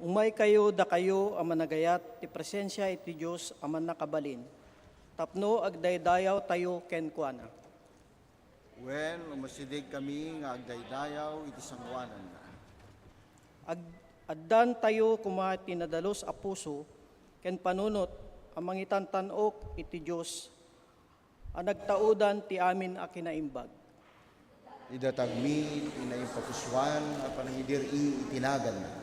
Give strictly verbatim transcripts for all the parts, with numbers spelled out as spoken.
Umaykayo, dakayo a managayat ti presensia iti Dios a Mannakabalin, tapno agdaydayawtayo kenkuana. Wen, umasidegkami nga agdaydayaw iti sangoananna. Ag-, addantayo koma ti nadalus a puso ken panunot a mangitantan-ok iti Dios a nagtaudan ti amin a kinaimbag. Idatagmi ti naimpapusoan a panangidiri iti naganna.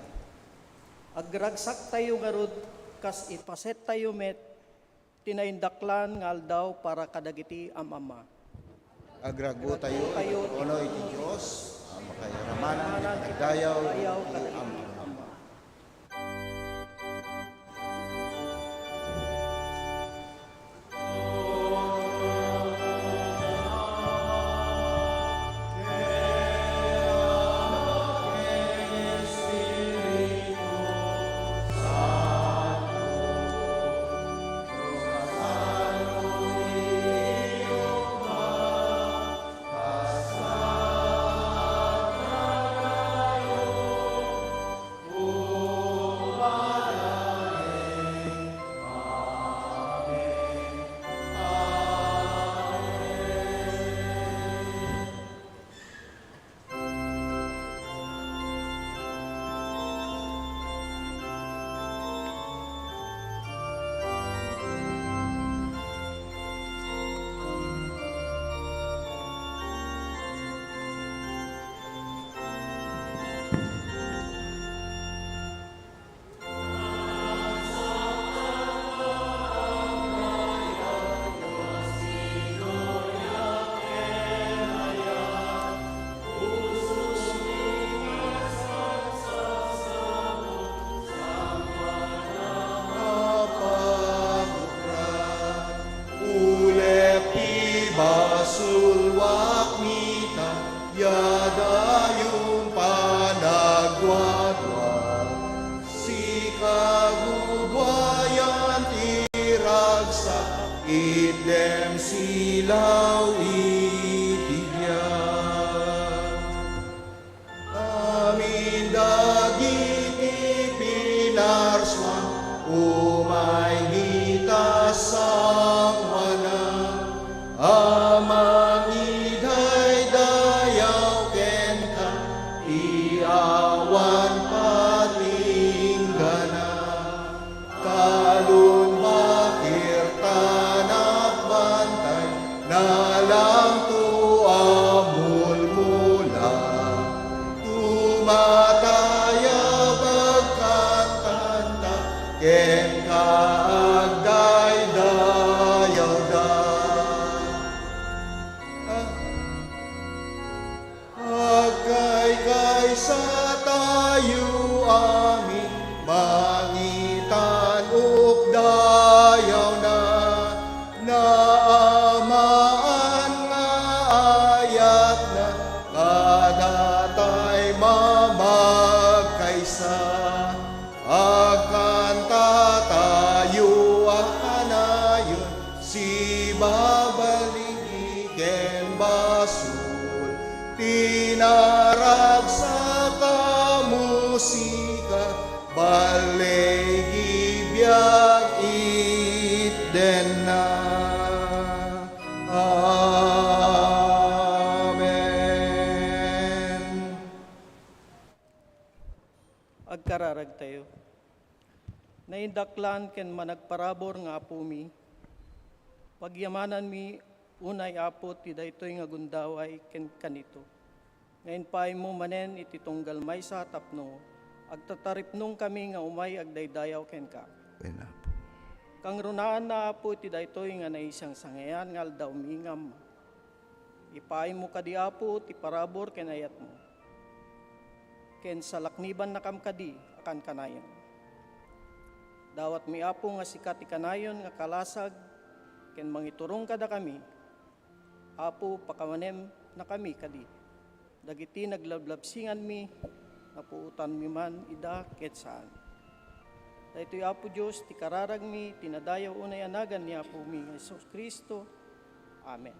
Agragsaktayo ngarud kas ipasettayo met ti naindaklan nga aldaw para kadagiti am-ama. Agragotayo iti trono iti Dios a makairamanan iti dayaw iti am-ama. Ulep ti basolwak nita, ya dayon panagduadua. Sika guduayan ti ragsak, itdem silaw iti biag. Amin dagiti pinarsuan, umay nita sangoanan, a mangidaydayaw kenka, ti awan patinggana. Talon, bakir, tanak, bantay, nalangto a mulmula. Tumatayab agkantanta, kenka agdaydayawda. Ah. Agkaykaysa tayo amin, mangitan-ok dayawna, naamaan nga ayatna, kadatay mamagkaysa. Agkantatayo a kanayon, sibabalingi ken basol, ti naragsak a musika, baligi biag itdenna. Amen. Agkararagtayo. Naindaklan ken managparabur nga Apomi, pagyamananmi unay, Apo, ti daytoy nga gundaway ken kanito, nga impaaymo manen iti tunggal maysa tapno agtataripnongkami nga umay agdaydayaw kenka. Wen, Apo. Kangrunaanna, Apo, iti daytoy nga naisangsangayan nga aldawmi nga Ama. Ipaaymo kadi, Apo, ti parabur ken ayatmo, ken salaknibannakam kadi a kankanayon. Dawatmi, Apo, nga sika ti kanayon nga kalasag ken mangiturong kadakami. Apo, pakawanennakami kadi dagiti naglablabsinganmi, napuotanmi man ida ket saan. Daytoy, Apo Dios, ti kararagmi, ti nadayaw unay a nagan ni Apomi nga Jesu-Cristo. Amen.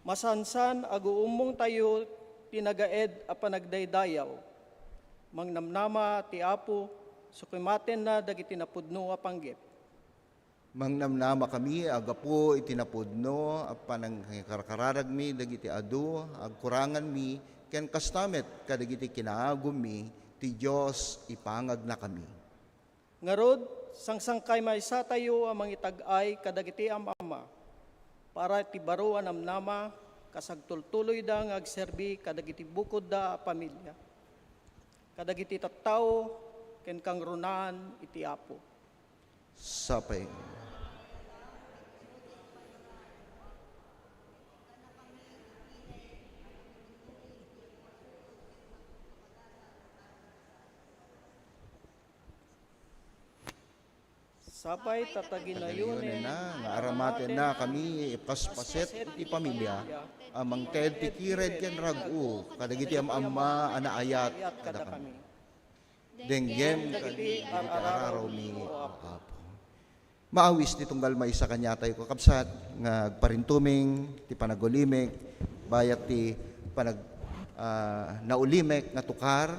Masansan, aguummongtayo ti nagaed a panagdaydayaw. Mangnamnama ti Apo, sukimatenna dagiti napudno a panggep. Mangnamnama kami a gapu iti napudno a panangkarkararagmi dagiti adu a agkuranganmi, ken kasta met kadagiti kinaagummi ti Dios, ipangagnakami. Ngarud, sangsangkamaysatayo a mangitag-ay kadagiti am-ama para iti baro a namnama, kas agtultuloyda nga agserbi kadagiti bukodda a pamilia, kadagiti tattao, ken kangrunaan iti Apo. Sapay. Sapay ta taginayonenna nga aramatenna kami ipaspaset iti pamilia a mangted ti kired ken rag-o kadagiti am-amma a naayat kadakami. Denggem dagiti ar-arawmi, O Apo. Maawis ti tunggal maysa kaniatayo, kakabsat, nga agparintumeng ti panagulimek, bayat ti panag-, ah, naulimek nga tukar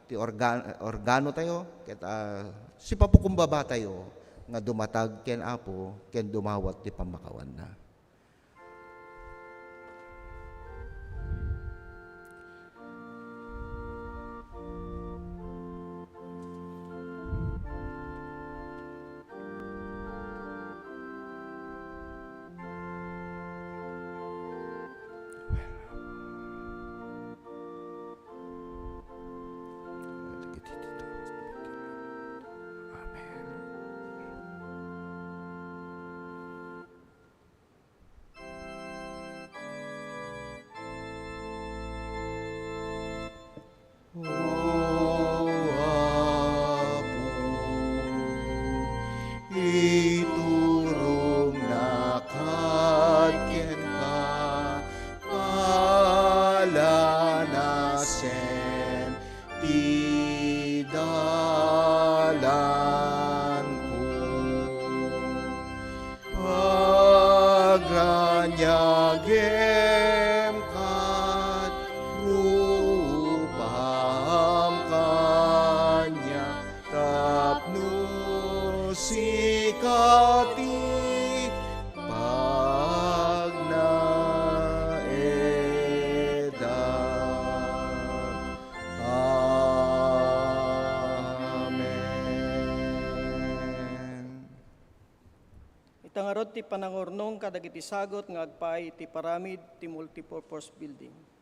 ti organ-, organo tayo, ket, ah, sipapukumbaba tayo nga dumatag ken Apo, ken dumawat ti pammakawanna. O Apo, iturongnak kenka, palanasen ti dalanko. Pagraniagem ket rupam kaniak tapno sika ti pagnaedak. Amen. Ita ngarud ti panangurnong kadagiti sagut nga agpaay iti paramid ti multipurpose building.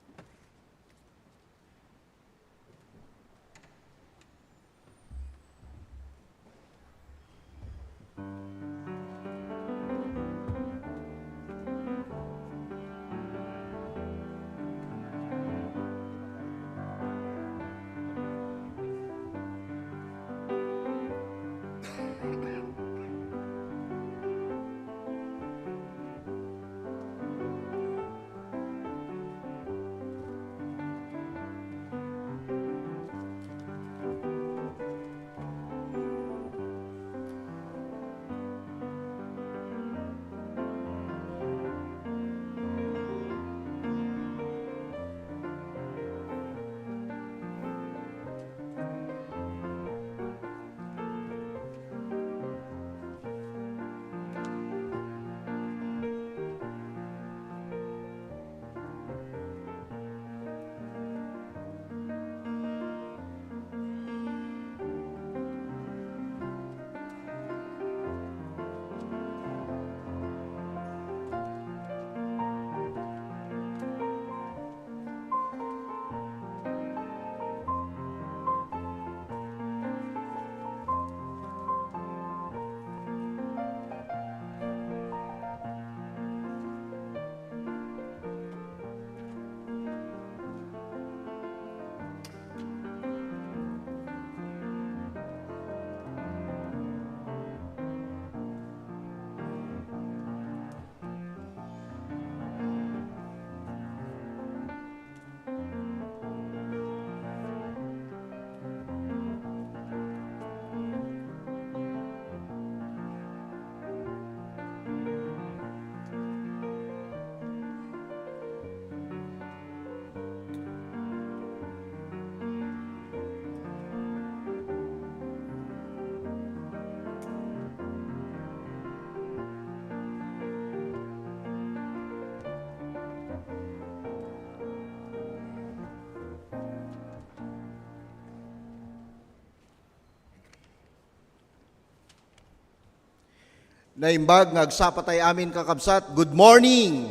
Naimbag nga agsapa tayo amin, kakabsat. Good morning!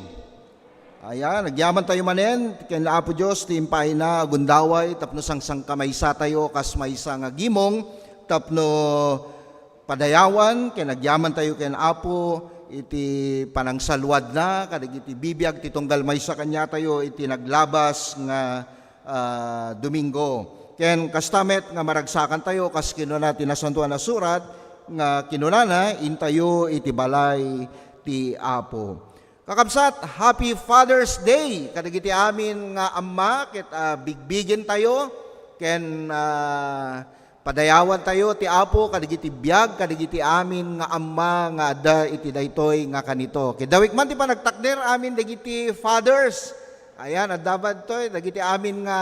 Ayan, agyaman tayo manen, ken Apo Dios, ti impayna, agundaway, tapno sangsangkamaysatayo, kas maysa nga gimong, tapno padayawan, ken agyaman tayo ken Apo, iti panangsaluadna, kadagiti bibiag ti tunggal maysa kaniatayo, iti naglabas nga ah, Domingo. Ken kasta met nga maragsakan tayo, kas kinuna ti Nasantoan a Surat, nga kinunana, "Intayo iti balay ti Apo." Kakabsat, Happy Father's Day kadagiti amin nga amma ket, ah, bigbigen tayo ken, ah, padayawan tayo ti Apo kadagiti biag kadagiti amin nga amma nga adda iti daytoy nga kanito. Ket dawik man ti panagtakder amin dagiti fathers. Ayan, adda ba ditoy dagiti amin nga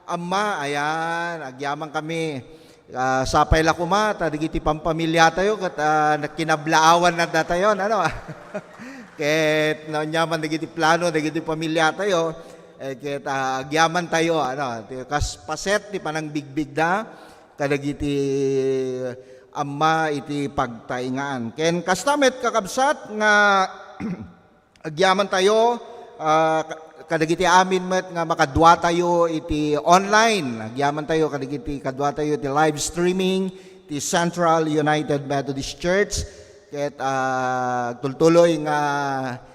amma, ayan, agyaman kami. Ah, sapay la koma ta dagiti pampamiliatayo ket, ah, kinablaawannatayo, ano? Ket naunyaman dagiti plano dagiti pamiliatayo, eh, ket, ah, agyamantayo, ano, ti kas paset ti panangbigbigda kadagiti amma iti pagtaingan. Ken kasta met, kakabsat, nga agyamantayo, ah, ka-, kadagiti amin met nga makaduatayo iti online. Agyamantayo kadagiti kaduatayo iti live streaming ti Central United Methodist Church. Ket, ah, agtultuloy nga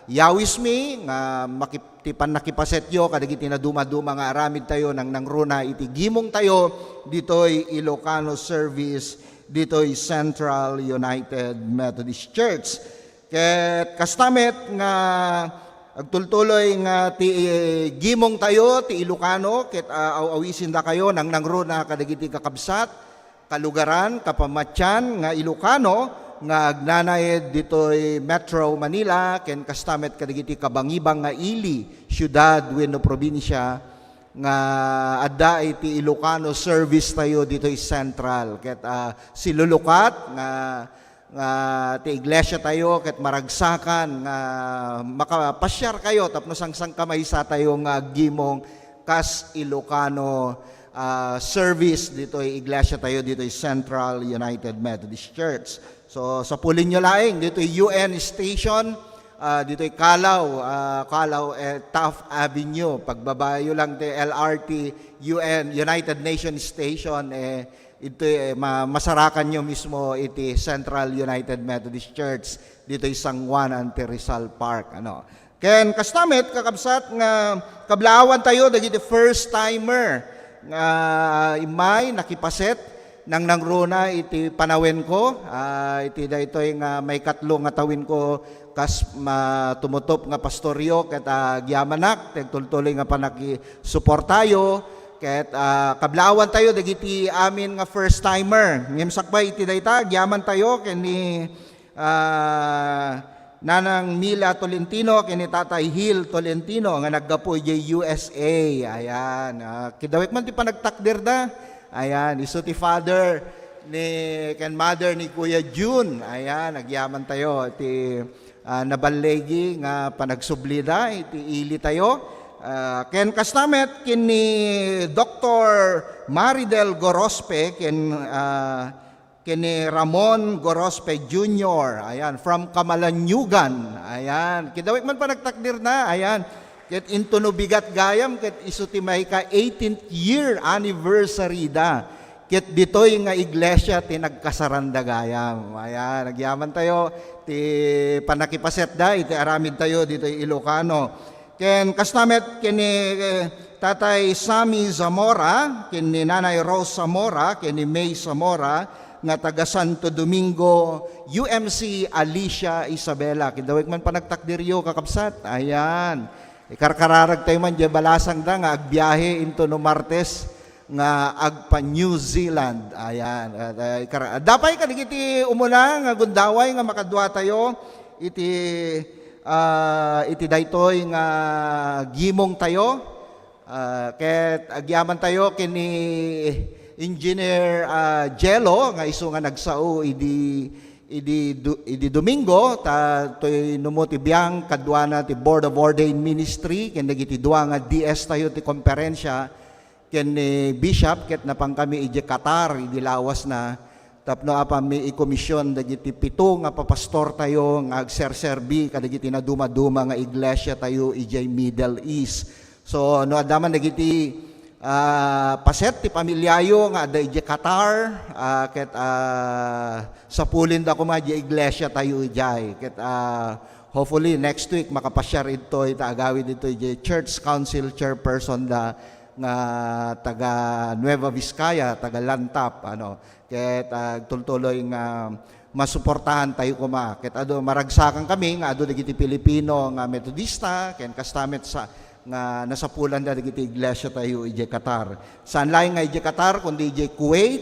yawismi nga makip-, ti pannakipasetyo kadagiti nadumaduma nga aramidtayo nangnangruna iti gimongtayo ditoy Ilocano service ditoy Central United Methodist Church. Ket kasta met nga agtultuloy nga ti gimongtayo ti Ilocano ket, ah, aw-awisindakayo nangnangruna kadagiti kakabsat, kalugaran, kapamatian nga Ilocano nga agnanaed ditoy Metro Manila ken kasta met kadagiti kabangibang nga ili, siudad wenno probinsia nga adda iti Ilocano service tayo ditoy Central. Ket, ah, silulukat nga nga ti iglesia tayo ket maragsakan nga makapasiar kayo tapno sangsangkamaysa tayo nga aggimong kas Ilocano, ah, service ditoy iglesia tayo ditoy Central United Methodist Church. So, sapulinyo laeng ditoy U N station, ah, ditoy Calao, ah, Calao, eh, Taft Avenue. Pagbabayo lang ti L R T U N, United Nations Station, eh, iti, eh, ma-, masarakanyo mismo iti Central United Methodist Church ditoy San Juan anti Rizal Park, ano. Ken kasta met, kakabsat, nga kablaawan tayo dagiti first timer nga immay nakipaset nangnangruna iti panawenko, ah, iti daytoy nga maikatlo nga tawenko kas ma-, tumutop nga pastoryo, ket, ah, agyamanak ti agtultuloy nga panakisuportayo, ket, ah, kablaawan tayo dagiti amin nga first timer. Ngem sakbay iti dayta, agyaman tayo ken ni, ah, Nanang Mila Tolentino ken ni Tatay Hil Tolentino nga naggapu idiay U S A. Ayan, ah, kidawik man ti panagtakderda. Ayan, isu ti father ni, ken mother ni Kuya Jun. Ayan, agyaman tayo ti, ah, naballigi nga panagsublida iti ili tayo. Ah, ken kasta met ken ni Doktor Maridel Gorospe ken, ah, ken ni Ramon Gorospe Junior. Ayan, from Camalaniugan. Ayan, kidawik man panagtakderna. Ayan, ket intono bigat gayam ket isu ti maika eighteenth year anniversary da. Ket ditoy nga iglesia ti nagkasaranda gayam. Ayan, agyaman tayo ti pannakipasetda iti aramid tayo ditoy Ilocano. Ken kasta met ken ni, eh, Tatay Sammy Zamora, ken ni Nanay Rose Zamora, ken ni May Zamora, nga taga Santo Domingo, U M C Alicia Isabela. Kidawik man panagtakderyo, kakabsat. Ayan. Ikarkararag tayo man, diay balasangda nga agbiahe into no Martes nga agpa New Zealand. Ayan. At, ah, ikar-, adda pay kadagiti umuna nga gundaway nga makadua tayo iti, ah, iti daytoy nga gimong tayo. Ah, ket agyaman tayo ken ni Engineer, ah, Jello nga isu nga nagsao idi, idi Du-, idi Domingo, ta toy numo ti biang kaduana ti Board of Ordained Ministry ken dagiti dua nga D S tayo ti komperensia ken ni Bishop ket napankami idiay Qatar idi lawasna. Tapno apanmi ikomision dagiti pito nga papastortayo nga agserserbi kadagiti nadumaduma nga iglesiatayo idiay Middle East. So, no adda man dagiti, ah, paset ti pamiliayo nga adda idiay Qatar, ah, ket, ah, sapulinda koma idiay iglesiatayo idiay. Ket, ah, hopefully, next week, makapasiar ditoy ta agawid ditoy idiay Church Council Chairperson da nga taga Nueva Vizcaya, taga Lantap, ano. Ket, ah, agtultuloy nga masuportahan tayo koma. Ket adu, maragsakan kami nga adu dagiti Pilipino nga Metodista, ken kasta met sa, nga nasapulanda dagiti iglesia tayo idiay Qatar. Saan laeng nga idiay Qatar, kundi idiay Kuwait,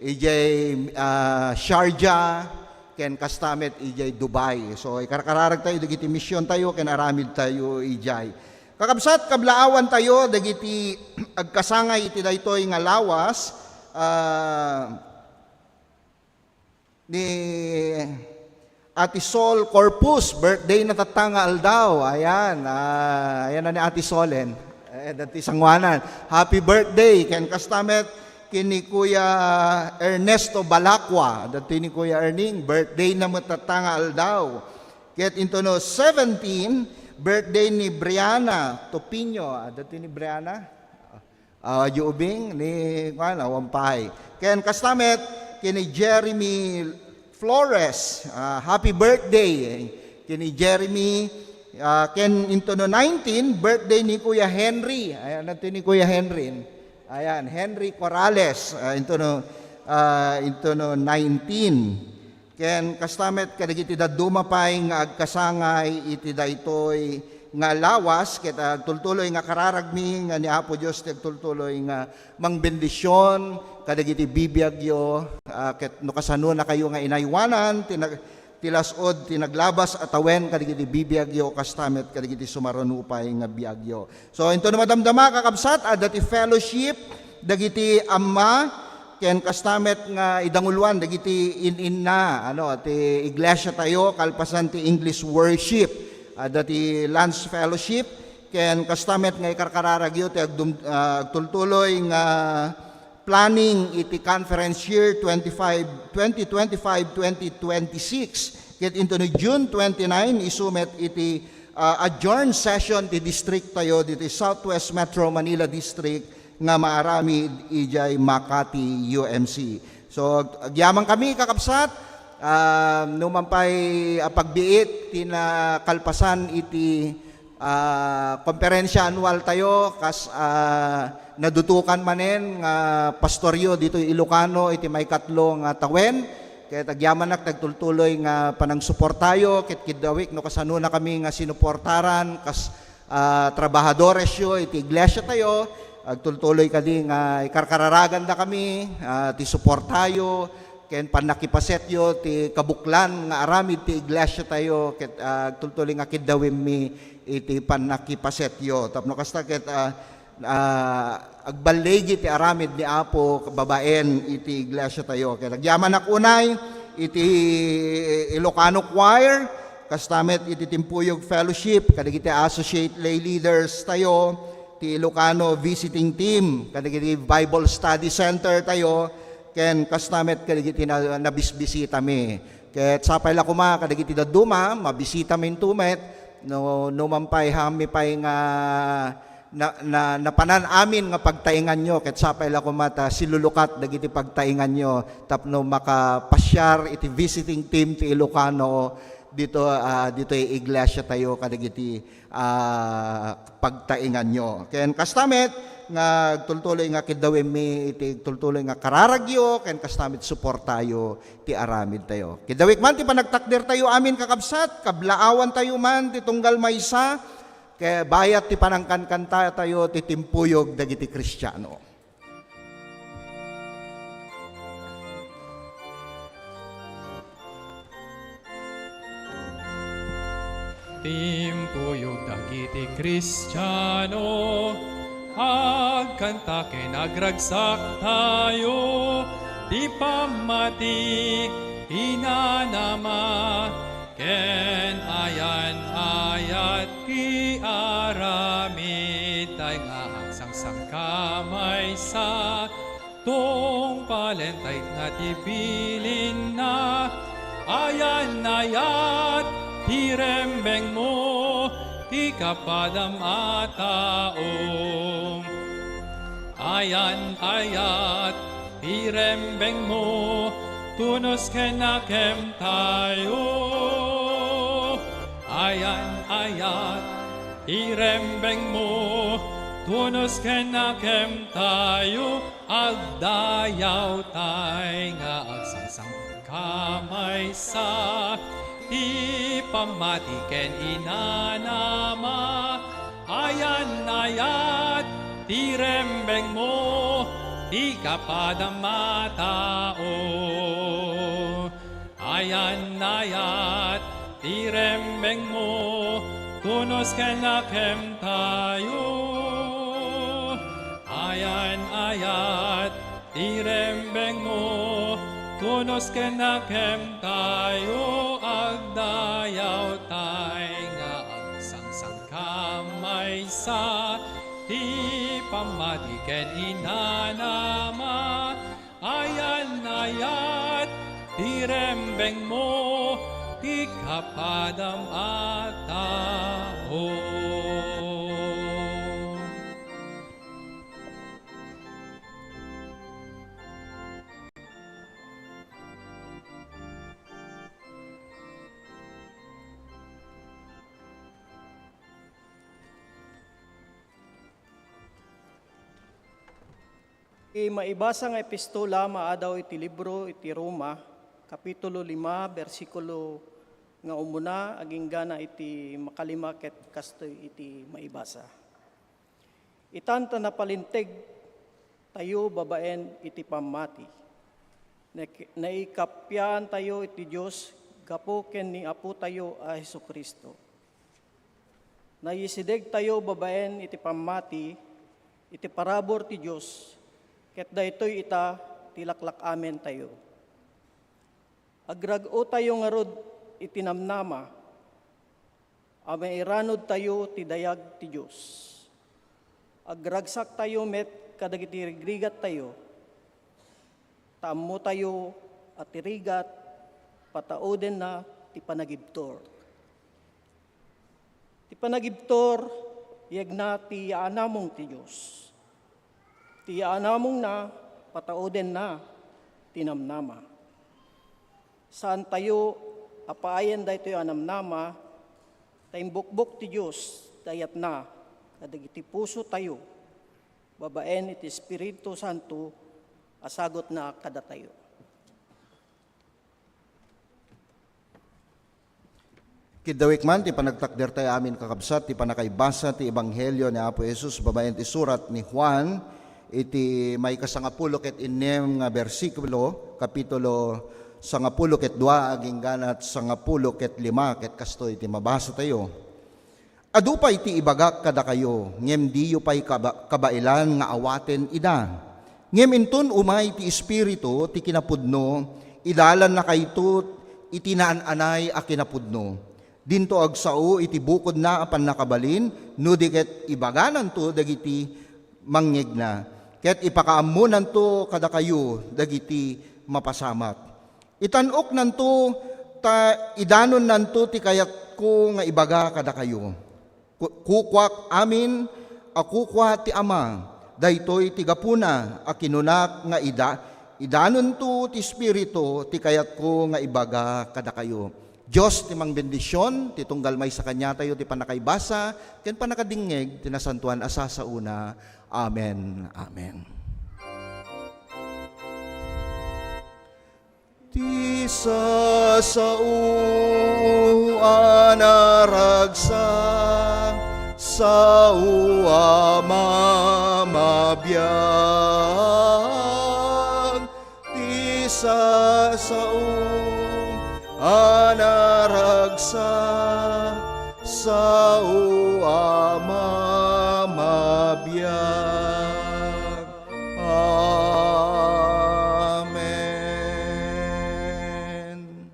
idiay, ah, Sharjah, ken kasta met idiay Dubai. So, ikarkararag tayo dagiti mision tayo, ken aramid tayo idiay. Kakabsat, kablaawan tayo dagiti agkasangay iti daytoy nga lawas, ah, ni Ate Sol Corpus, birthday na tatta nga aldaw. Ayan, ah, ayan na ni Ate Solen. Eh, dati sanguanan. Happy birthday, ken kasta met ken ni Kuya Ernesto Balacqua. Dati ni Kuya Erning, birthday na met tatta nga aldaw. Ket into no seventeen, birthday ni Brianna Topinio. Ah, dati ni Brianna? Ah, di ubing ni, kuan, awan pay. Ken kasta met, ken ni Jeremy Flores, ah, happy birthday. Ken ni Jeremy, ah, ken into no nineteen, birthday ni Kuya Henry. Ayan, ito ni Kuya Henry. Ayan, Henry Corrales, ah, into no, ah, into no nineteen. Ken kasta met kadagiti dadduma pay nga agkasangay iti daytoy nga lawas, ket agtultuloy nga kararagmi nga ni Apo Dios ti agtultuloy nga mangbendision kadagiti bibiagyo, ah, ket no kasanonakayo nga inaywanan ti nag-, ti las-ud ti naglabas a tawen kadagiti bibiagyo, kasta met kadagiti sumaruno pay nga biagyo. So, into no madamdama, kakabsat, adda ti fellowship dagiti amma, ken kasta met nga idanguloan dagiti in-inna, ano, ti iglesia tayo, kalpasan ti English worship, adda ti lunch fellowship, ken kasta met nga ikarkararagyo ti agdum-, ah, agtultuloy nga planning iti conference year twenty-five, twenty twenty-five, twenty twenty-six, ket into ni June twenty-nine, isu met iti, ah, adjourned session ti district tayo diti Southwest Metro Manila District nga maaramid idiay Makati U M C. So, agyaman kami, kakabsat, ah, no man pay a pagbiit ti nakalpasan iti ah, komperensia anual tayo, kas, ah, nadutokan manen nga pastoryo ditoy Ilocano iti maikatlo nga tawen. Ket agyamanak ti agtultuloy nga panangsuportayo, ket kiddawik no kasanonakami nga sinuportaran kas, ah, trabahadoresyo iti iglesia tayo. Agtultuloy kadi nga ikarkararagandakami, ah, ti suportayo, ken pannakipasetyo ti kabuklan nga aramid ti iglesia tayo, ket, ah, agtultuloy nga kiddawimmi iti pannakipasetyo. Tapno kasta ket, ah, ah, agballigi ti aramid ni Apo babaen iti iglesia tayo. Ket agyamanak unay iti Ilocano Choir, kasta met iti Timpuyog Fellowship, kadagiti associate lay leaders tayo, ti Ilocano Visiting Team, kadagiti Bible Study Center tayo, ken kasta met kadagiti na-, nabisbisitami. Ket sapay la koma kadagiti dadduma, mabisitaminto met, no, no man pay, haanmi pay nga na, na, napanan amin nga pagtainganyo, ket sapay la koma ta silulukat dagiti pagtainganyo tapno makapasiar iti visiting team ti Ilocano dito, ah, ditoy iglesia tayo kadagiti ah, pagtainganyo. Ken kasta met nga agtultuloy nga kiddawimmi iti agtultuloy nga kararagyo, ken kasta met suportayo ti aramid tayo. Kiddawik man ti panagtakder tayo amin, kakabsat, kablaawan tayo man ti tunggal maysa, ket bayat ti panangkankanta tayo ti timpuyog dagiti Kristiano. Timpuyog dagiti Kristiano, agkanta ken agragsak tayo, ti pammati, inanama, ken ayan-ayat ti aramid tayo nga agsangsanka maysa, tungpal Talenta itna ti bilinna. Ayan-ayat ti rembengmo, ti kapadam a tao. Ayan-ayat ti rembengmo, tunos ken nakem tayo. Ayan-ayat ti rembengmo, tunos ken nakem tayo. Agdayawtay nga agsangsangka maysa, ti pammati ken inanama. Ayan-ayat ti rembengmo, ti kapadam a tao. Ayan-ayat ti rembengmo, tunos ken nakem tayo. Ayan-ayat ti rembengmo, tunos ken nakem tayo. Agdayawtay nga agsangsangka maysa, ti pammati ken inanama. Ayan-ayat ti rembengmo, ti kapadam a tao. Ti maibasa nga epistola maadaw iti libro iti Roma, kapitulo lima, bersikulo nga umuna, aginggana iti makalima ket kastoy iti maibasa. Itan ta napalinteg tayo babaen iti pammati. Naik-, naikappiaan tayo iti Dios gapu ken ni Apo tayo a Jesu-Cristo. Naisideg tayo babaen iti pammati iti parabur ti Dios, ket daytoy ita ti laklak-amen tayo. Agrag-o tayo ngarud iti namnama a mairanudtayo ti dayag ti Dios. Agragsak tayo met kadagiti rigrigattayo, ta ammotayo a ti rigat pataudenna ti panagibtur. Ti panagibtur, yegna ti yaanamong ti Dios. Ti yaanamongna, pataudenna ti namnama. Saantayo a paayen daytoy a namnama, ta imbukbok ti Dios dayatna kadagiti pusotayo babaen iti Espiritu Santo a sagutna kadatayo. Kiddawek man ti panagtakdertayo amin, kakabsat, ti pannakaibasa ti Ebanghelio ni Apo Jesus babaen ti surat ni Juan, iti maikasangapulo ket innem nga bersikulo, kapitulo sangapulo ket dua, agingganat sangapulo ket lima, ket kastoy ti mabasatayo. Adu pay ti ibagak kadakayo, ngem diyo pay kaba-, kabaelan nga awaten ida. Ngem inton umay ti Espiritu ti kinapudno, idalannakayto iti naan-anay a kinapudno. Dinto agsao iti bukodna a pannakabalin, no di ket ibagananto dagiti mangngegna, ket ipakaammonanto kadakayo dagiti mapasamak. Itan-oknanto, ta idanonnanto ti kayatko nga ibaga kadakayo. Ku-, kukuak amin a kukua ti Ama. Daytoy ti gapuna a kinunak nga ida-, idanonto ti Espiritu ti kayatko nga ibaga kadakayo. Dios ti mangbendision, ti tunggal maysa kaniatayo ti pannakaibasa ken pannakadingngeg ti nasantoan a sasaona. Amen. Amen. Ti sasao a naragsak, sao a mamabiag. Ti sasao a naragsak, sao a mamabiag. Amen.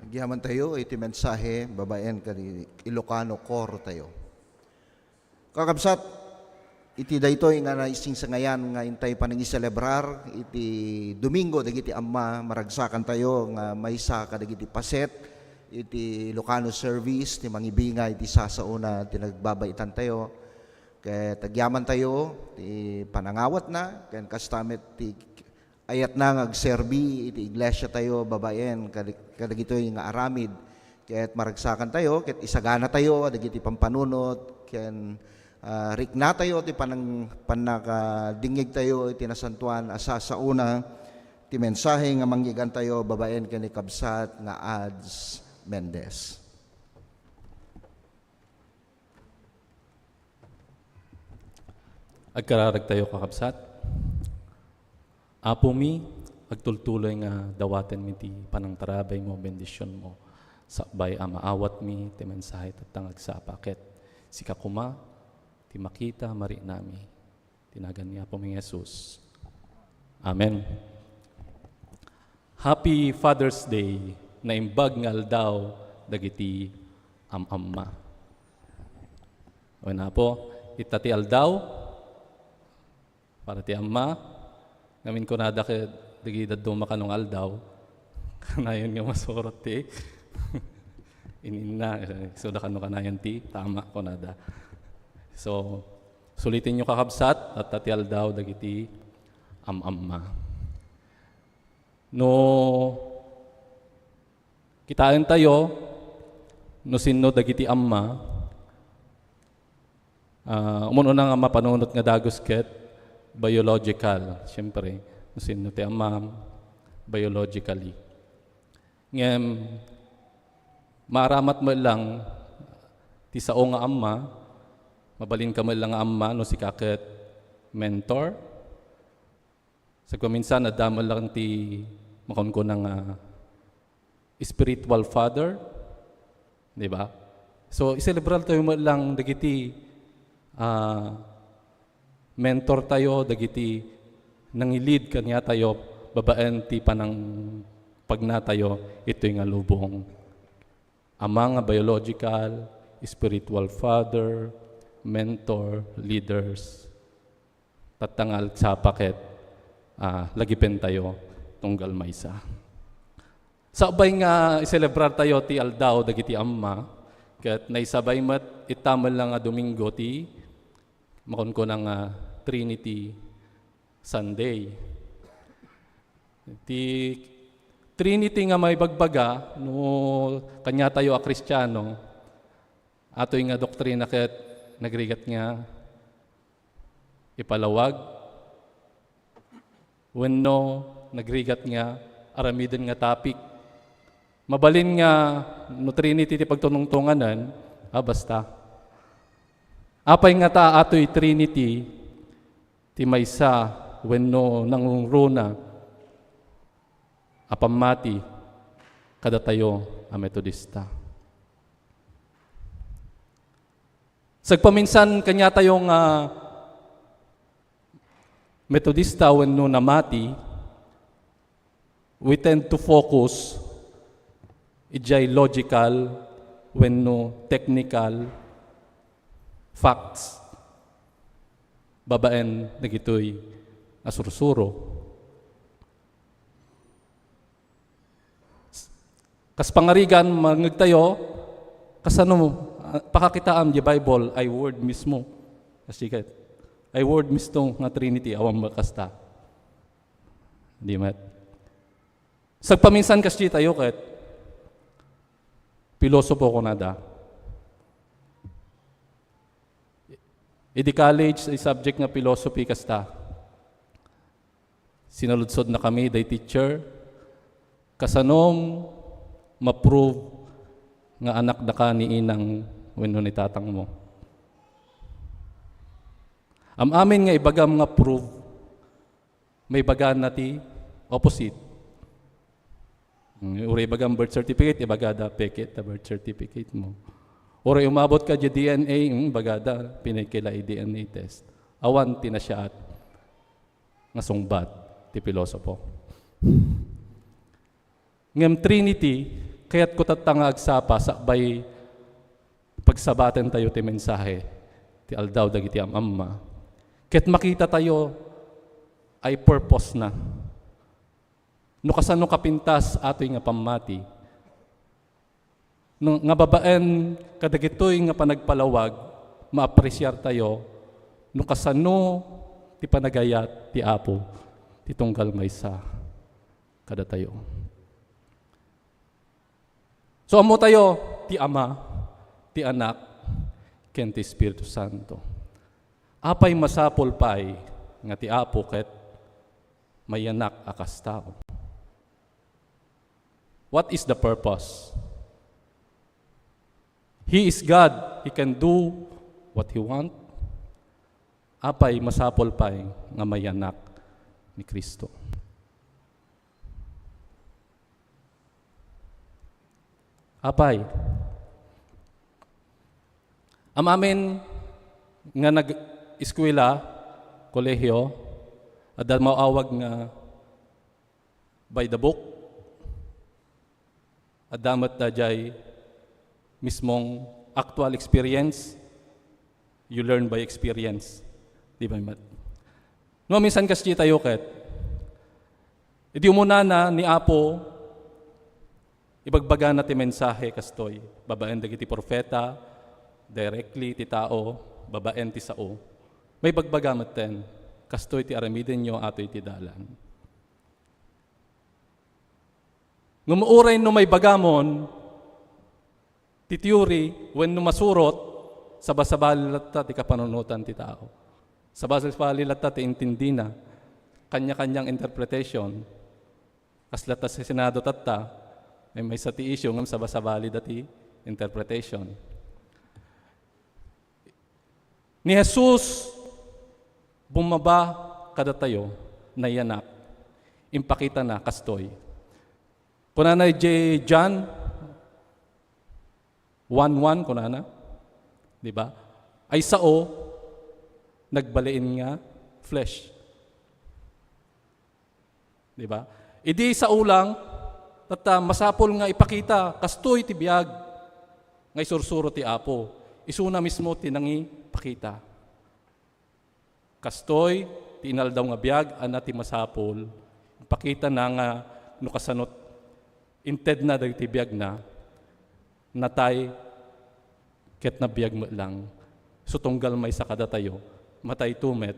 Agyamantayo iti mensahe babaen kadi Ilocano Core tayo. Kakabsat, iti daytoy nga naisingsangayan nga intay panangiselebrar iti Domingo dagiti Amma, maragsakantayo nga maysa kadagiti paset iti Ilocano service ti mangibinga iti sasaona ti nagbabaitantayo. Ket agyamantayo ti panangawatna, ken kasta met ti ayatna nga agserbi iti iglesiatayo babaen kad-, kadagitoy nga aramid. Ket maragsakantayo, ket isaganatayo dagiti pampanunot ken Ah, riknatayo ti panang-, pannakadingngegtayo iti nasantoan a sasaona ti mensahe nga manggigantayo babaen ken ni kabsat nga Ads Mendez. Agkararagtayo, kakabsat. Apomi, agtultuloy nga dawatenmi ti panangtarabaymo, bendisionmo, sakbay a maawatmi ti mensahe tatta nga agsapa ket sika koma ti makita, mariknami. Ti nagan ni Apomi nga Jesus. Amen. Happy Father's Day, naimbag nga aldaw dagiti am-amma. Wen, Apo, ita ti aldaw, para ti amma. Ngamin kunada ket dagiti dadduma kano nga aldaw, kanayon nga masurot ti ininna. So, da kano kanayon ti tama, kunada. So, sulitenyo, kakabsat, ita ti aldaw dagiti am-amma. No kitaentayo no sinno dagiti amma, ah, umun-una nga mapanunot nga dagus ket biological, siyempre, no sinno ti amma, biologically. Ngem, maaramat met lang ti sao nga amma, mabalinka met lang nga amma no sika ket mentor. Sagpaminsan, adda met lang ti makunkuna nga spiritual father, di ba? So, iselebrartayo met lang dagiti, ah, mentortayo, dagiti nangilid kaniatayo babaen ti panangpagnatayo itoy nga lubong. Ama nga biological, spiritual father, mentor, leaders. Tatta nga agsapa ket, ah, lagipentayo tunggal maysa. Sakbay nga iselebrartayo ti aldaw dagiti amma, ket naisabay met ita met lang nga Domingo ti makunkuna nga Trinity Sunday. Ti Trinity nga maibagbaga, no kaniatayo a Kristiano, atoy nga doktrina ket nagrigat nga ipalawag, wenno nagrigat nga aramiden nga topic. Mabalin nga no Trinity ti pagtunongtonganen, ah, basta. Apay ngata atoy Trinity ti maysa wenno nangrungruna a pammati kadatayo a Metodista? Sagpaminsan kaniatayo nga Metodista wenno namati, we tend to focus idiay logical wenno technical facts babaen dagitoy a sursuro. Kas pangarigan, mangngegtayo, kasano, ah, pakakitaam di Bible, I word mismo. Kasi ket, I word mismo nga Trinity, awan ba kasta? Di met. Sagpaminsan kas di tayo ket, pilosopo kunada. Idi college, ay subject nga philosophy kasta. Sinaludsodna kami day teacher, kasanom ma-prove nga anakdaka ni inang wenno ni tatangmo? Am-amin nga ibagam nga prove, maibagana ti opposite. Mm, uray ibagam birth certificate, ibagada peke ta birth certificate mo. Uray umabot ka di D N A, mm, ibagada pinekela i D N A test. Awan ti nasiaat nga sungbat ti pilosopo. Ngem Trinity, kayatko tatta nga agsapa sakbay pagsabatentayo ti mensahe ti aldaw dagiti am-amma. Ket makitatayo ay purpose na. No kasano kapintas atoy nga pammati. No, nga babaen kadagitoy nga panagpalawag, maapresiartayo no kasano ti panagayat ti Apo ti tunggal maysa kadatayo. So, ammotayo ti Ama, ti Anak, ken ti Espiritu Santo. Apay masapul pay nga ti Apo ket mayanak a kas tao? What is the purpose? He is God. He can do what He want. Apay masapul pay nga mayanak ni Cristo? Apay, am-amin nga nag-eskwela, kolehiyo, adda maawag nga by the book, adda met daydiay mismong actual experience, you learn by experience. Di ba, Mat? No, minsan kas di tayo ket, idi umunana ni Apo, ibagbagana ti mensahe kastoy, babaen dagiti profeta, directly ti tao, babaen ti sao. Maibagbaga metten, kastoy ti aramidenyo, atoy ti dalan. Ngem uray no maibagamon ti theory wenno masurot, sabasabali latta ti kapanunotan ti tao. Sabasabali latta ti intindina. Kanya-kanyang interpretation. Kasla ta sa Senado tatta, maymaysa ti issue ngem sabasabali dati interpretation. Ni Jesus, bumaba kadatayo, nayanak. Impakitana kastoy. Kunana idiay John one one, kunana, di ba? Ay sao, nagbalin nga flesh. Di ba? Idi sao lang, tatta, masapul nga ipakita, kastoy ti biag nga isursuro ti Apo. Isuna mismo ti nangipakita. Kastoy ti inaldaw nga biag a na ti masapul, ipakitana nga no kasano intedna dagiti biagna, natay ket nabiag met lang. So, tunggal maysa kadatayo, matayto met,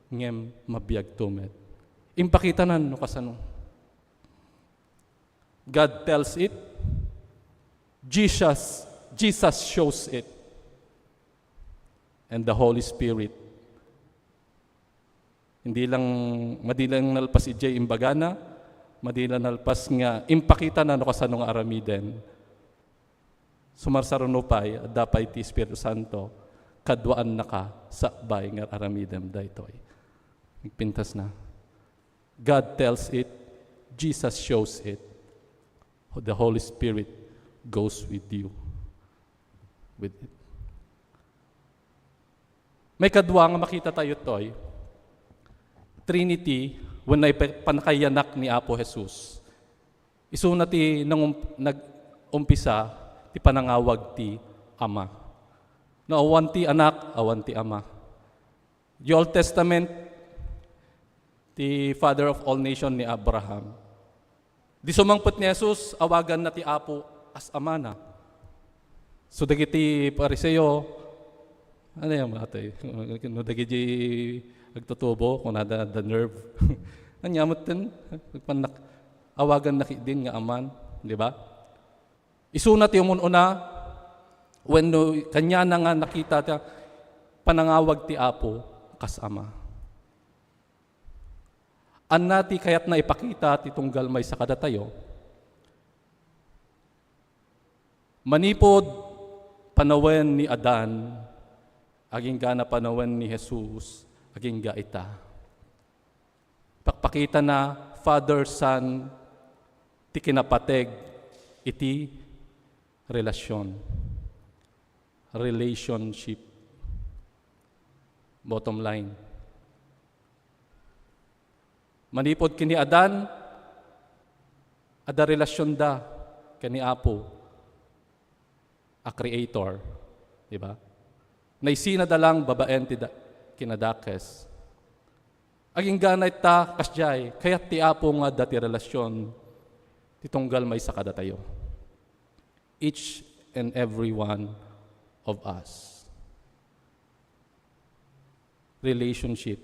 ngem mabiagto met. Impakitana no kasano. God tells it. Jesus, Jesus shows it. And the Holy Spirit. Hindi lang, madi lang nalpas idiay imbagana, madi lang nalpas nga impakitana no kasano nga aramiden. Sumarsaruno pay, adda pay ti Espiritu Santo, kaduaannaka sakbay nga aramidem daytoy. Nagpintas na. God tells it, Jesus shows it, the Holy Spirit goes with you, with it. Maikadua nga makita tayo toy, Trinity, wenno pannakayanak ni Apo Jesus. Isuna ti nangum-, nag-umpisa ti panangawag ti Ama. No, awan ti Anak, awan ti Ama. The Old Testament, ti Father of all nation ni Abraham. Di sumangpet ni Jesus, awaganna ti Apo as Amana. So, dagiti Fariseo, ano yan, ate? No, dagiti agtutubo, kunada, the nerve. Anya met ten, nagpannak-, awaganna ketdin nga Aman, di ba? Isuna ti umun-una, wenno kaniana nga nakita ti panangawag ti Apo kas Ama. Anna ti kayatna ipakita ti tunggal maysa kadatayo. Manipud panawen ni Adan, aginggana panawen ni Jesus, agingga ita. Pakpakitana, Father, Son, ti kinapateg iti relasyon. Relationship. Bottom line. Manipud ken ni Adan, adda relasyonda ken ni Apo a Creator, di ba? Naisinada lang babaen ti da-, kinadakes. Aginggana ita, kasdiay, kayat ti Apo nga adda ti relasyon ti tunggal maysa kadatayo. Each and every one of us. Relationship.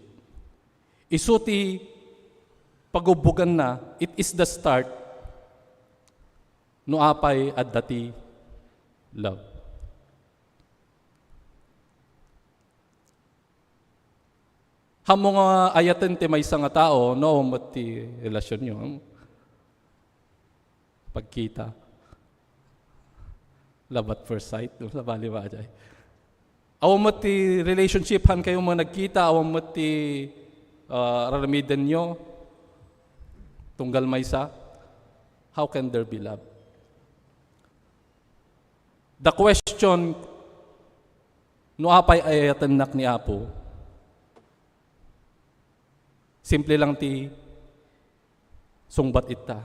Isu ti pagubbuganna, it is the start. No apay adda ti love. Haanmo nga ayaten ti maysa nga tao, no, awan met ti relasionyo. Pagkita. Love at first sight, no? Sabali ba, Ajay? Awan met ti relationship, haan kayo nga nagkita, awan met ti, ah, araramidenyo. Tunggal maysa. How can there be love? The question, no apay ayatennak ni Apo, simple lang ti sungbat ita.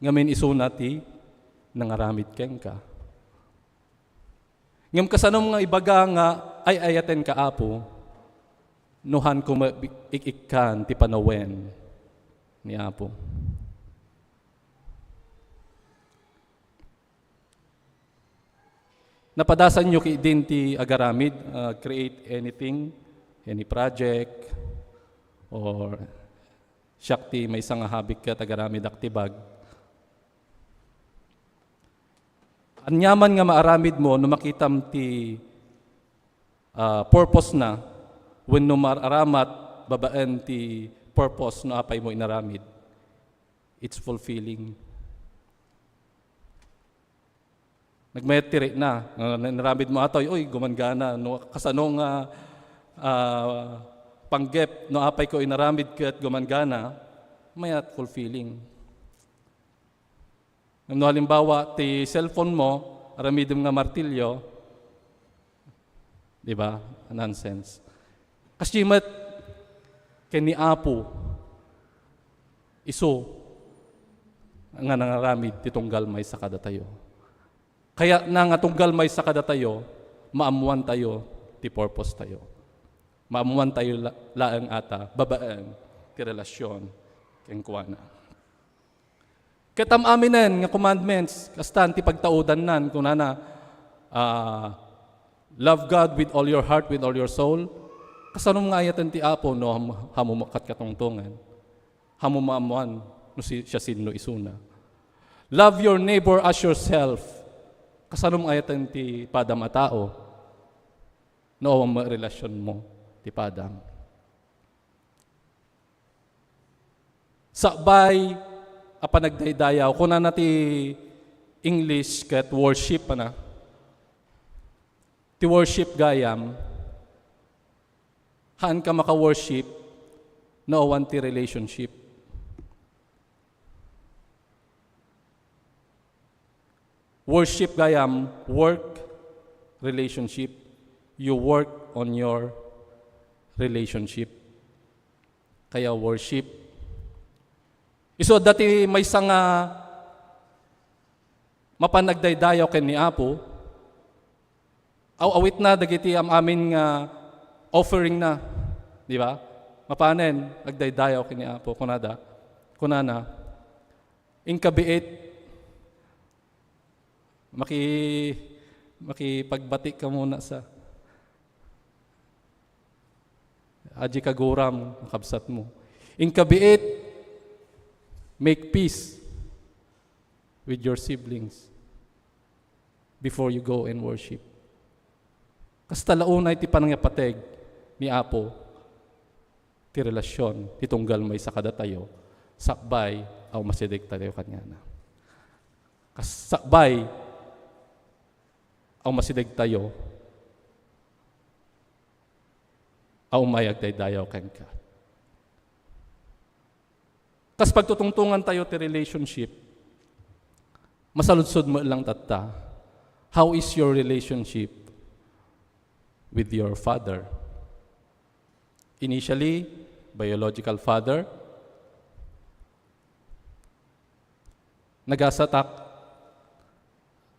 Ngamin isuna ti nangaramid kenka. Ngem kasanom nga ibaga nga ay-ayatenka, Apo, no haanko met ik-ikkan ti panawen ni Apo. Napadasanyo ki-, din ti agaramid, ah, create anything, any project, or siak ti maysa nga habik ket agaramid aktibag. Aniaman nga maaramidmo no makitam ti, ah, purpose na, wenno maaramat babaen ti purpose no apay mo inaramid, it's fulfilling. Nagmayat ti rikna. Nga inaramid mo atoy, oy, gumanggana. No, kasano nga, ah, panggep, no apay ko inaramid ket gumanggana, mayat, fulfilling. No halimbawa, ti cellphone mo, aramidem nga martilyo, di ba? Nonsense. Kasdi met ken ni Apo, isu nga nangaramid ti tunggal maysa kadatayo. Kayatna nga tunggal maysa kadatayo, maammoantayo ti purpose tayo. Maammoantayo la-, laeng ata babaen ti relasion kenkuana. Ket am-aminen nga commandments, kastan ti pagtaudannan, kunana, ah, "Love God with all your heart, with all your soul." Kasanom nga ayaten ti Apo no ham-, hammom ket katungtongan? Hammom maammoan no si-, siasino isuna? "Love your neighbor as yourself." Kasanom nga ayaten ti padam a tao no awan met relasionmo ti padam? Sakbay a panagdaydayaw, kunana ti English ket worship, ana. Ti worship gayam, haanka maka-worship no awan ti relationship. Worship gayam, work, relationship. You work on your relationship. Kaya worship. Isu adda ti maysa nga mapan agdaydayaw ken ni Apo, aw-awitna dagiti am-amin nga offeringna, di ba? Mapanen agdaydayaw ken ni Apo, kunada, kunana, "Inka biit, maki-, makipagbati ka muna sa adi kaguram, kabsat mo. Inka biit, make peace with your siblings before you go and worship." Kasta la unay ti panangipateg ni Apo ti relasion ti tunggal maysa kadatayo, sakbay a umasideg tayo kaniana. Kas-, sakbay a umasideg tayo, a umay agdaydayaw kenka. Kas pagtutungtungan tayo ti relationship, masaludsod met lang tatta, how is your relationship with your father? Initially, biological father, nagasatak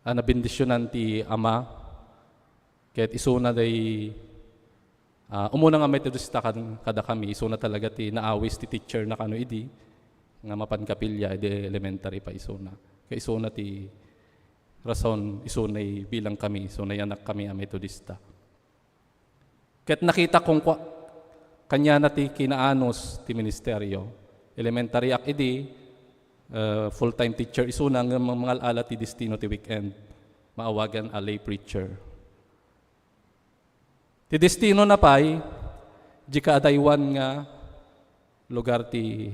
a nabendisyonan ti ama, ket isuna day, ah, umuna nga Metodista kad-, kadakami, isuna talaga ti naawis ti teacher na kano idi, nga mapan kapilya, idi elementary pa isuna. Ket isuna ti rason, isuna bilang kami, isuna anak kami a Metodista. Ket nakita kong kua-, kaniana ti kinaanus ti ministerio. Elementary ak idi, eh, full-time teacher isuna ngem mangal-ala ti destino ti weekend. Maawagan a lay preacher. Ti destino na pay, Di kaadaywan nga lugar ti,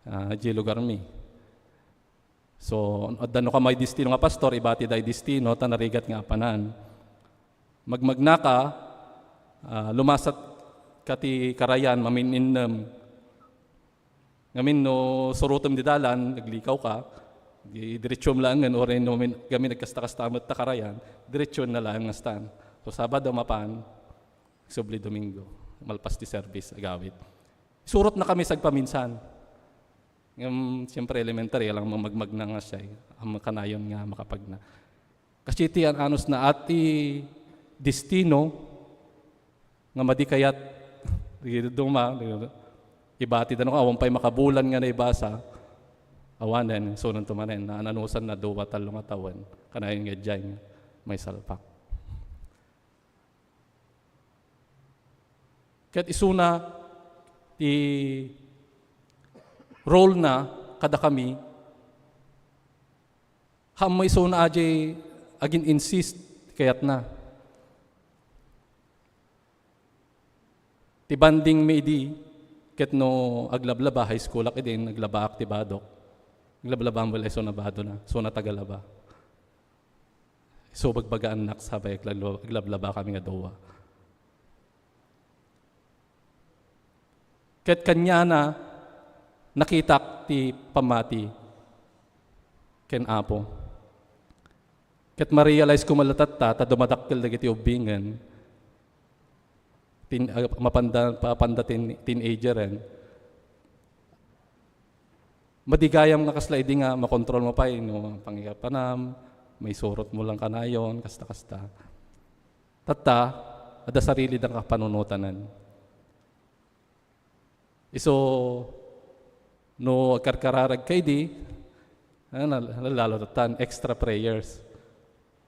ah, di lugar mi. So, adda no kamay destino nga pastor, ibati da destino, ta narigat nga apanan. Magmagnaka, ah, lumasat ka ti karayan, mamin-innem. Ngamin no surutem di dalan, naglikaw ka, di, diretsom laengen, uray no min-, gamin nagkasta-kasta met ta karayan, diretsom na laeng ngastan. So, Sabado, mapan, subli Domingo, malpas ti service, agawid. Surot na kami sagpaminsan. Ngem, siyempre, elementary, alang magmagna nga siya, eh. Ang kanayon nga makapagna. Kasi ti an-anus na ati destino nga madi kayat, di duma, di, ibati da no, awan pa'y makabulan nga naibasa, awanen, sunon to manen, na an-anusan na dua, tallo nga tawen, kanayon nga diay nga maisalpak. Ket isuna ti role na kadakami, haan isuna a diay agin-insist ti kayatna. Ti bonding mi idi, ket no aglablaba, high school ak idin, aglabaak ti badok. Aglablaba, well, isuna bado na, isuna tagalaba. So, bagbagaan nak, sabay agla-, aglablaba kami nga dua. Ket kaniana, nakitak ti pammati ken Apo. Ket ma-realize ko met latta ta dumadakkel dagiti ubbingen, teen-, ah, mapanda, mapanda teen-, teenageren. Madi gayam nga kasla idi nga makontrol mo pay no pangigapanam, maisurot mo lang kanayon, kasta-kasta. Tatta, adda sarili da nga panunotanan. Isu, no agkarkararag ka idi, ah, na-, lalo tatta, extra prayers.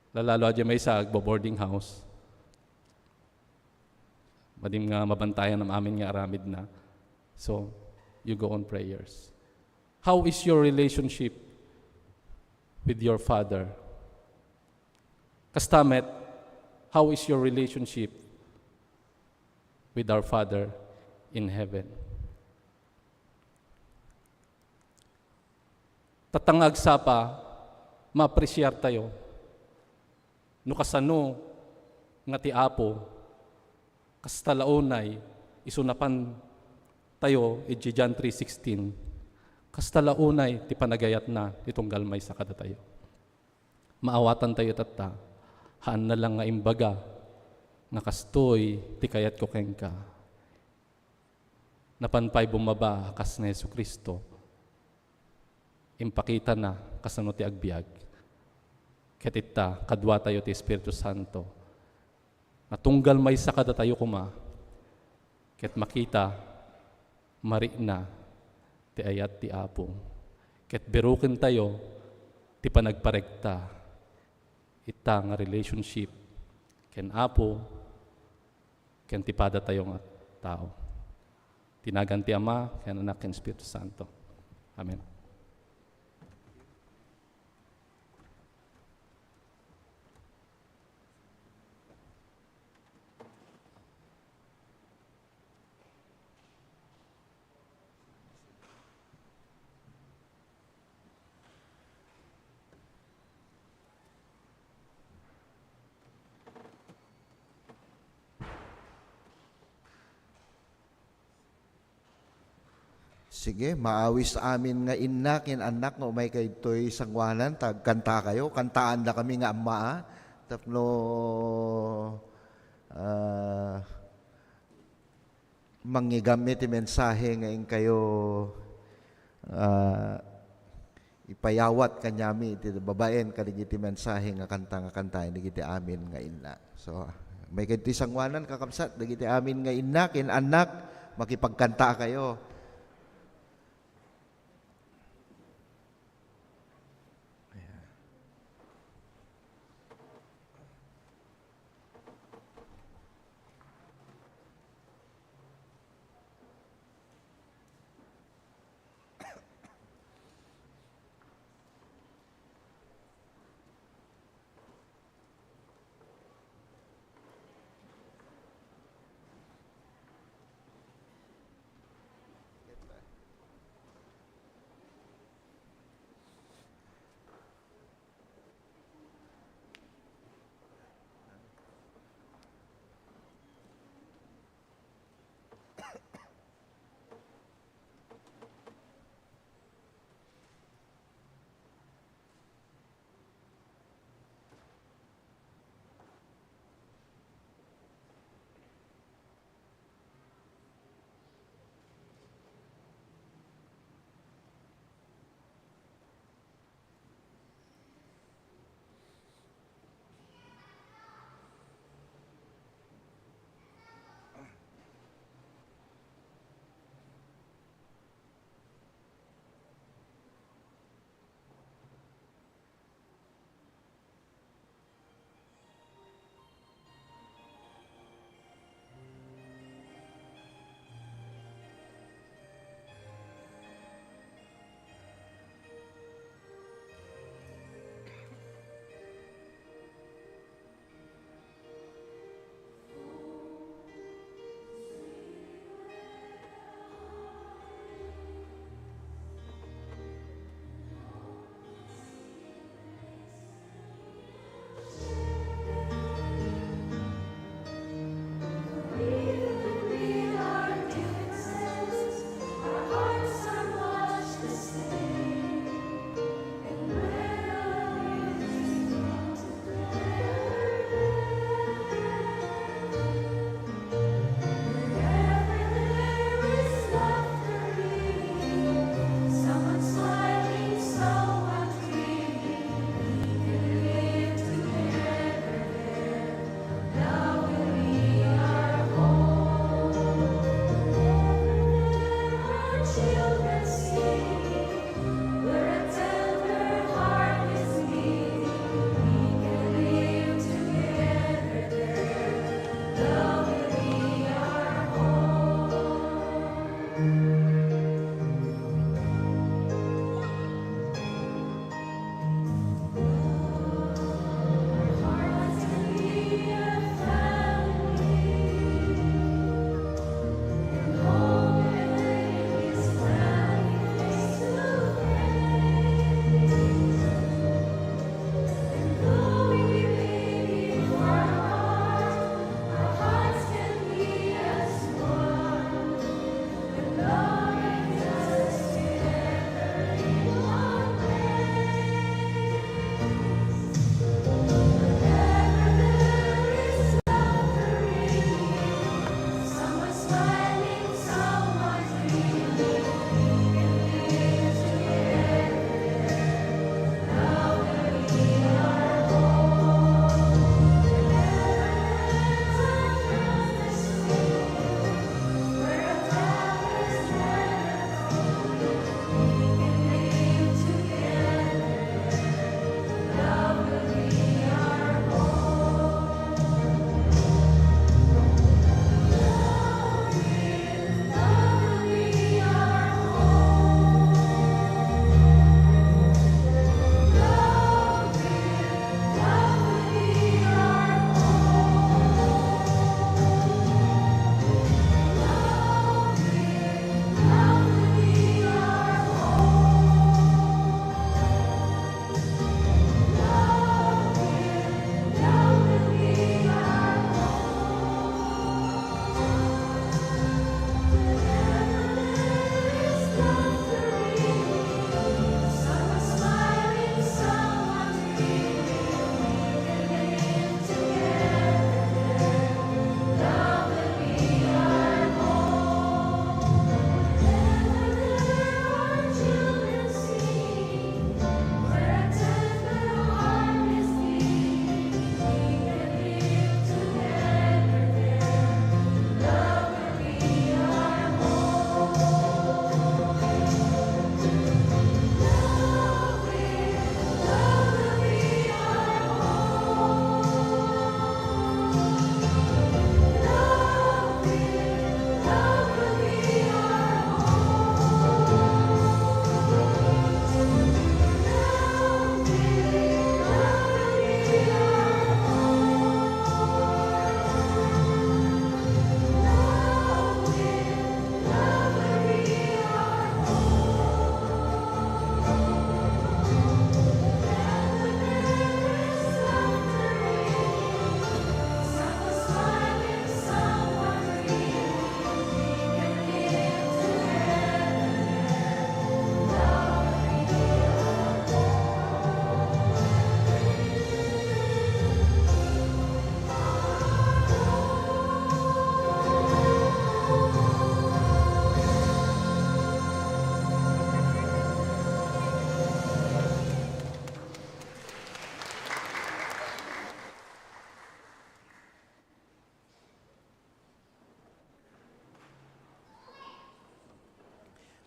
Lalo, diay maysa, agbo-boarding house. Madim nga mabantayan am-amin nga aramidna. So, you go on prayers. How is your relationship with your Father? Kasta met, how is your relationship with our Father in heaven? Tatta nga agsapa, maapresiar tayo no kasano nga ti Apo, kasta la unay isu napan tayo iti John three sixteen, kasta la unay ti panagayatna ti tunggal maysa kadatayo. Maawatan tayo tatta, haanna lang nga imbaga nga kastoy ti kayatko kenka. Napan pay bumaba a kas ni Jesu-Cristo, impakitana kasano ti agbiag. Ket itta, kaduatayo ti Espiritu Santo, nga tunggal maysa kadatayo koma, ket makita, marikna ti ayat ti Apo. Ket birukentayo ti panagparegta, itta nga relationship ken Apo, ken ti padatayo nga tao. Ti nagan ti Ama, ken Anak, ken Espiritu Santo. Amen. Sige, maawis amin nga inna ken annak nga umaykayo ditoy sangoanan, ta agkantakayo. Kantaandakami nga ammaa, tapno, ah, mangngegam iti mensahe nga inkayo, ah, ipayawat kaniami iti babaen kadagiti mensahe nga kanta nga kantaen dagiti amin nga inna. So, umaykayo ditoy sangoanan, kakabsat, dagiti amin nga inna ken annak, makipagkantakayo.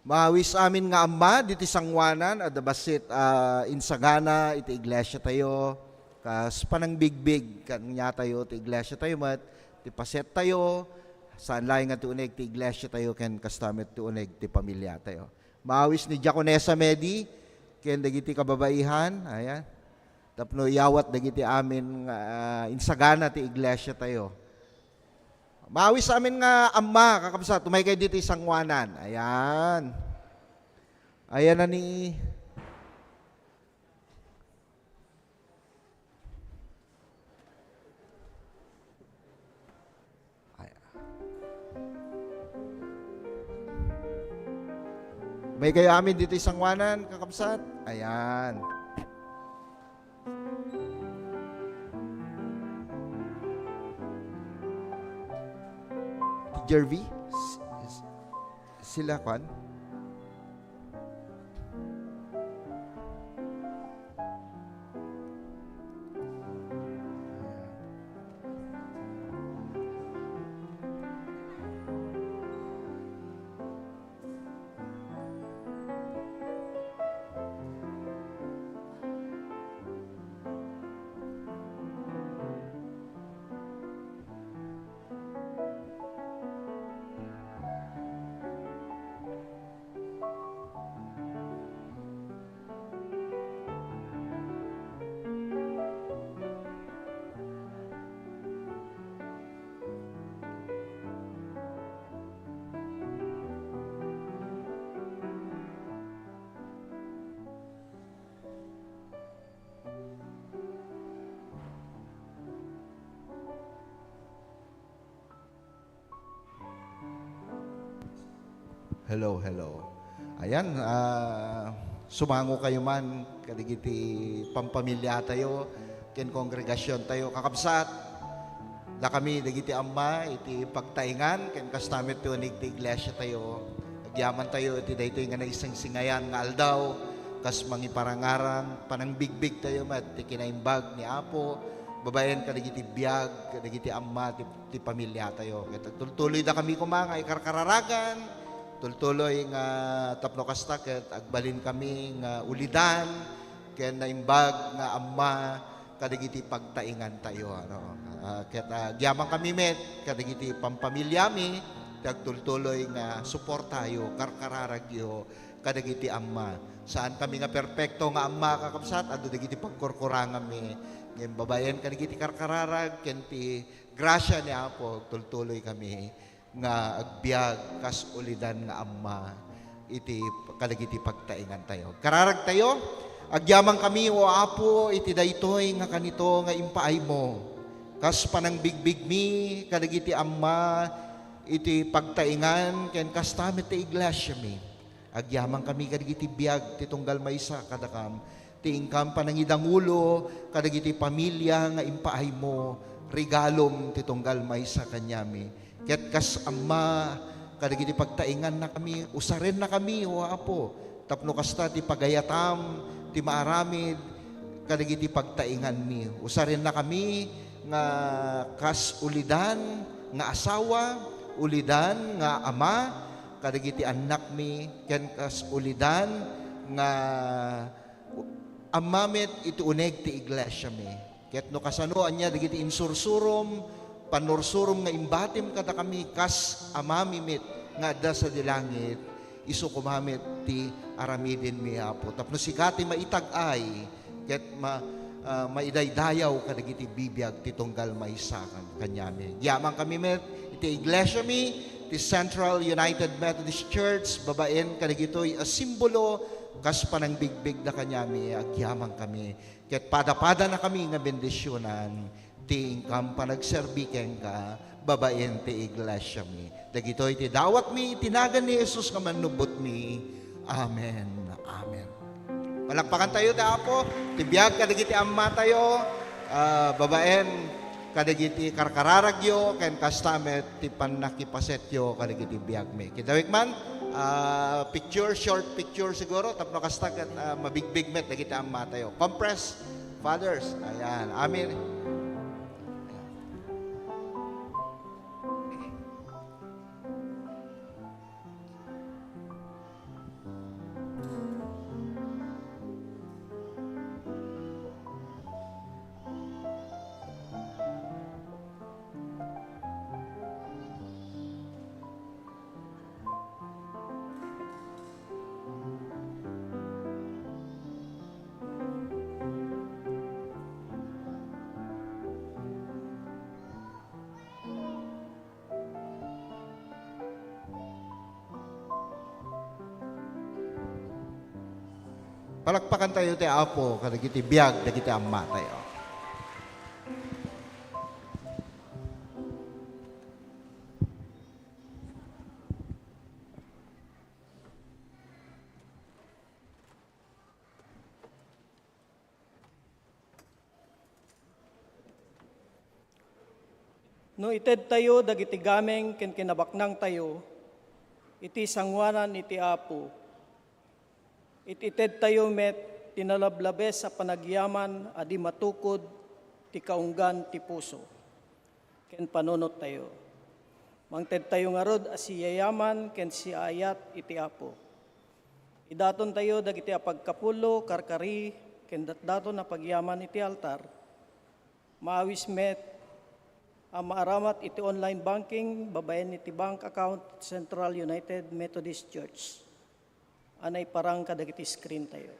Maawis amin nga Ama, ditoy sangoanan, adda bassit a insagana iti iglesia tayo, kas panangbigbig kaniatayo ti iglesia tayo met, ti paset tayo, saan laeng nga ti uneg ti iglesia tayo, ken kasta met ti uneg ti pamilya tayo. Maawis ni Diaconesa Medi, ken dagiti kababaihan, ayan. Tapno iyawat dagiti amin nga, ah, insagana ti iglesia tayo. Maawis amin nga Ama, kakabsat, umaykayo ditoy sangoanan. Ayan. Ayan na ni Ay. Umaykayo amin ditoy sangoanan, kakabsat. Ayan. Ti Jervy? S-, s-, sila, kwan? Hello, hello. Ayan, ah, sumango kayo man kadigiti pampamilya tayo, ken kongregasyon tayo. Kakabsat, dakami dagiti Ama iti pagtaingan, ken kasta met ti uneg ti iglesia tayo. Agyaman tayo iti daytoy nga naisingsingayan nga aldaw, kas mangiparangarang, panangbigbig tayo met ti kinaimbag ni Apo, babaen kadagiti biag, kadagiti Ama, ti ti pamilya tayo. Ket agtultuloy dakami koma nga ikarkararagan, tultuloy nga tapno kasta ket agbalin kami nga ulidan ken naimbag nga Ama kadagiti pagtaingan tayo, ano. Ah, ket, ah, agyaman kami met kadagiti pampamilyami, ti agtultuloy nga suportayo, karkararagyo kadagiti Ama. Saan kami nga perpekto nga Ama, kakabsat, adda dagiti pagkurkuranganmi. Ngem babaen kadagiti karkararag ken ti grasia ni Apo, tultuloy kami nga agbiag kas ulidan nga Ama iti kadagiti pagtaingan tayo. Kararag tayo, agyaman kami, O Apo, iti daytoy nga kanito nga impaaymo. Kas panangbigbigmi kadagiti Ama iti pagtaingan ken kasta met ti iglesiami. Agyaman kami kadagiti biag ti tunggal maysa kadakam, ti inkam panangidangulo kadagiti pamilya nga impaaymo, regalom ti tunggal maysa kaniami. Ket kas Ama, kadagiti pagtaingannakami, usarennakami, O Apo, tapno kasta ti pagayatam ti maaramid kadagiti pagtainganmi. Usarennakami nga kas ulidan nga asawa, ulidan nga ama, kadagiti annakmi, ken kas ulidan nga Ama met iti uneg ti iglesiami. Ket no kasano ania dagiti insursurom, pannursurom nga imbatim kadakami kas Amami met nga adda sadi langit, isu koma met ti aramidenmi, Apo. Tapno sika ti maitag-ay ket ma-, ah, maidaydayaw kadagiti bibiag ti tunggal maysa kan-, kaniami. Agyaman kami met iti iglesiami, ti Central United Methodist Church, babaen kadagitoy a simbolo kas panangbigbigda kaniami, agyaman kami. Ket padapadanakami nga bendisionan ti inkam panagserbi kenka babaen ti iglesiami. Dagitoy ti dawatmi iti nagan ni Jesus nga Mannubbotmi. Amen. Amen. Palakpakan tayo ti Apo, ti biag kadagiti amma tayo, ah, babaen kadagiti karkararagyo, ken kasta met ti pannakipasetyo kadagiti biagmi. Kidawik man, ah, picture, short picture siguro, tapno kasta ket, ah, mabigbig met dagiti amma tayo. Compress, fathers. Ayan. Amen. Palakpakantayo ti Apo kadagiti biag dagiti ammatayo. No itedtayo dagiti gameng ken kinabaknangtayo iti sangoanan iti Apo, it-itedtayo met ti nalablabes a panagyaman a di matukod ti kaunggan ti puso ken panunottayo. Mangtedtayo ngarud a siyayaman ken siaayat iti Apo. Idatontayo dagiti apagkapullo, karkari, ken datdaton a pagyaman iti altar. Maawis met a maaramat iti online banking babaen iti bank account Central United Methodist Church a naiparang kadagiti screen tayo.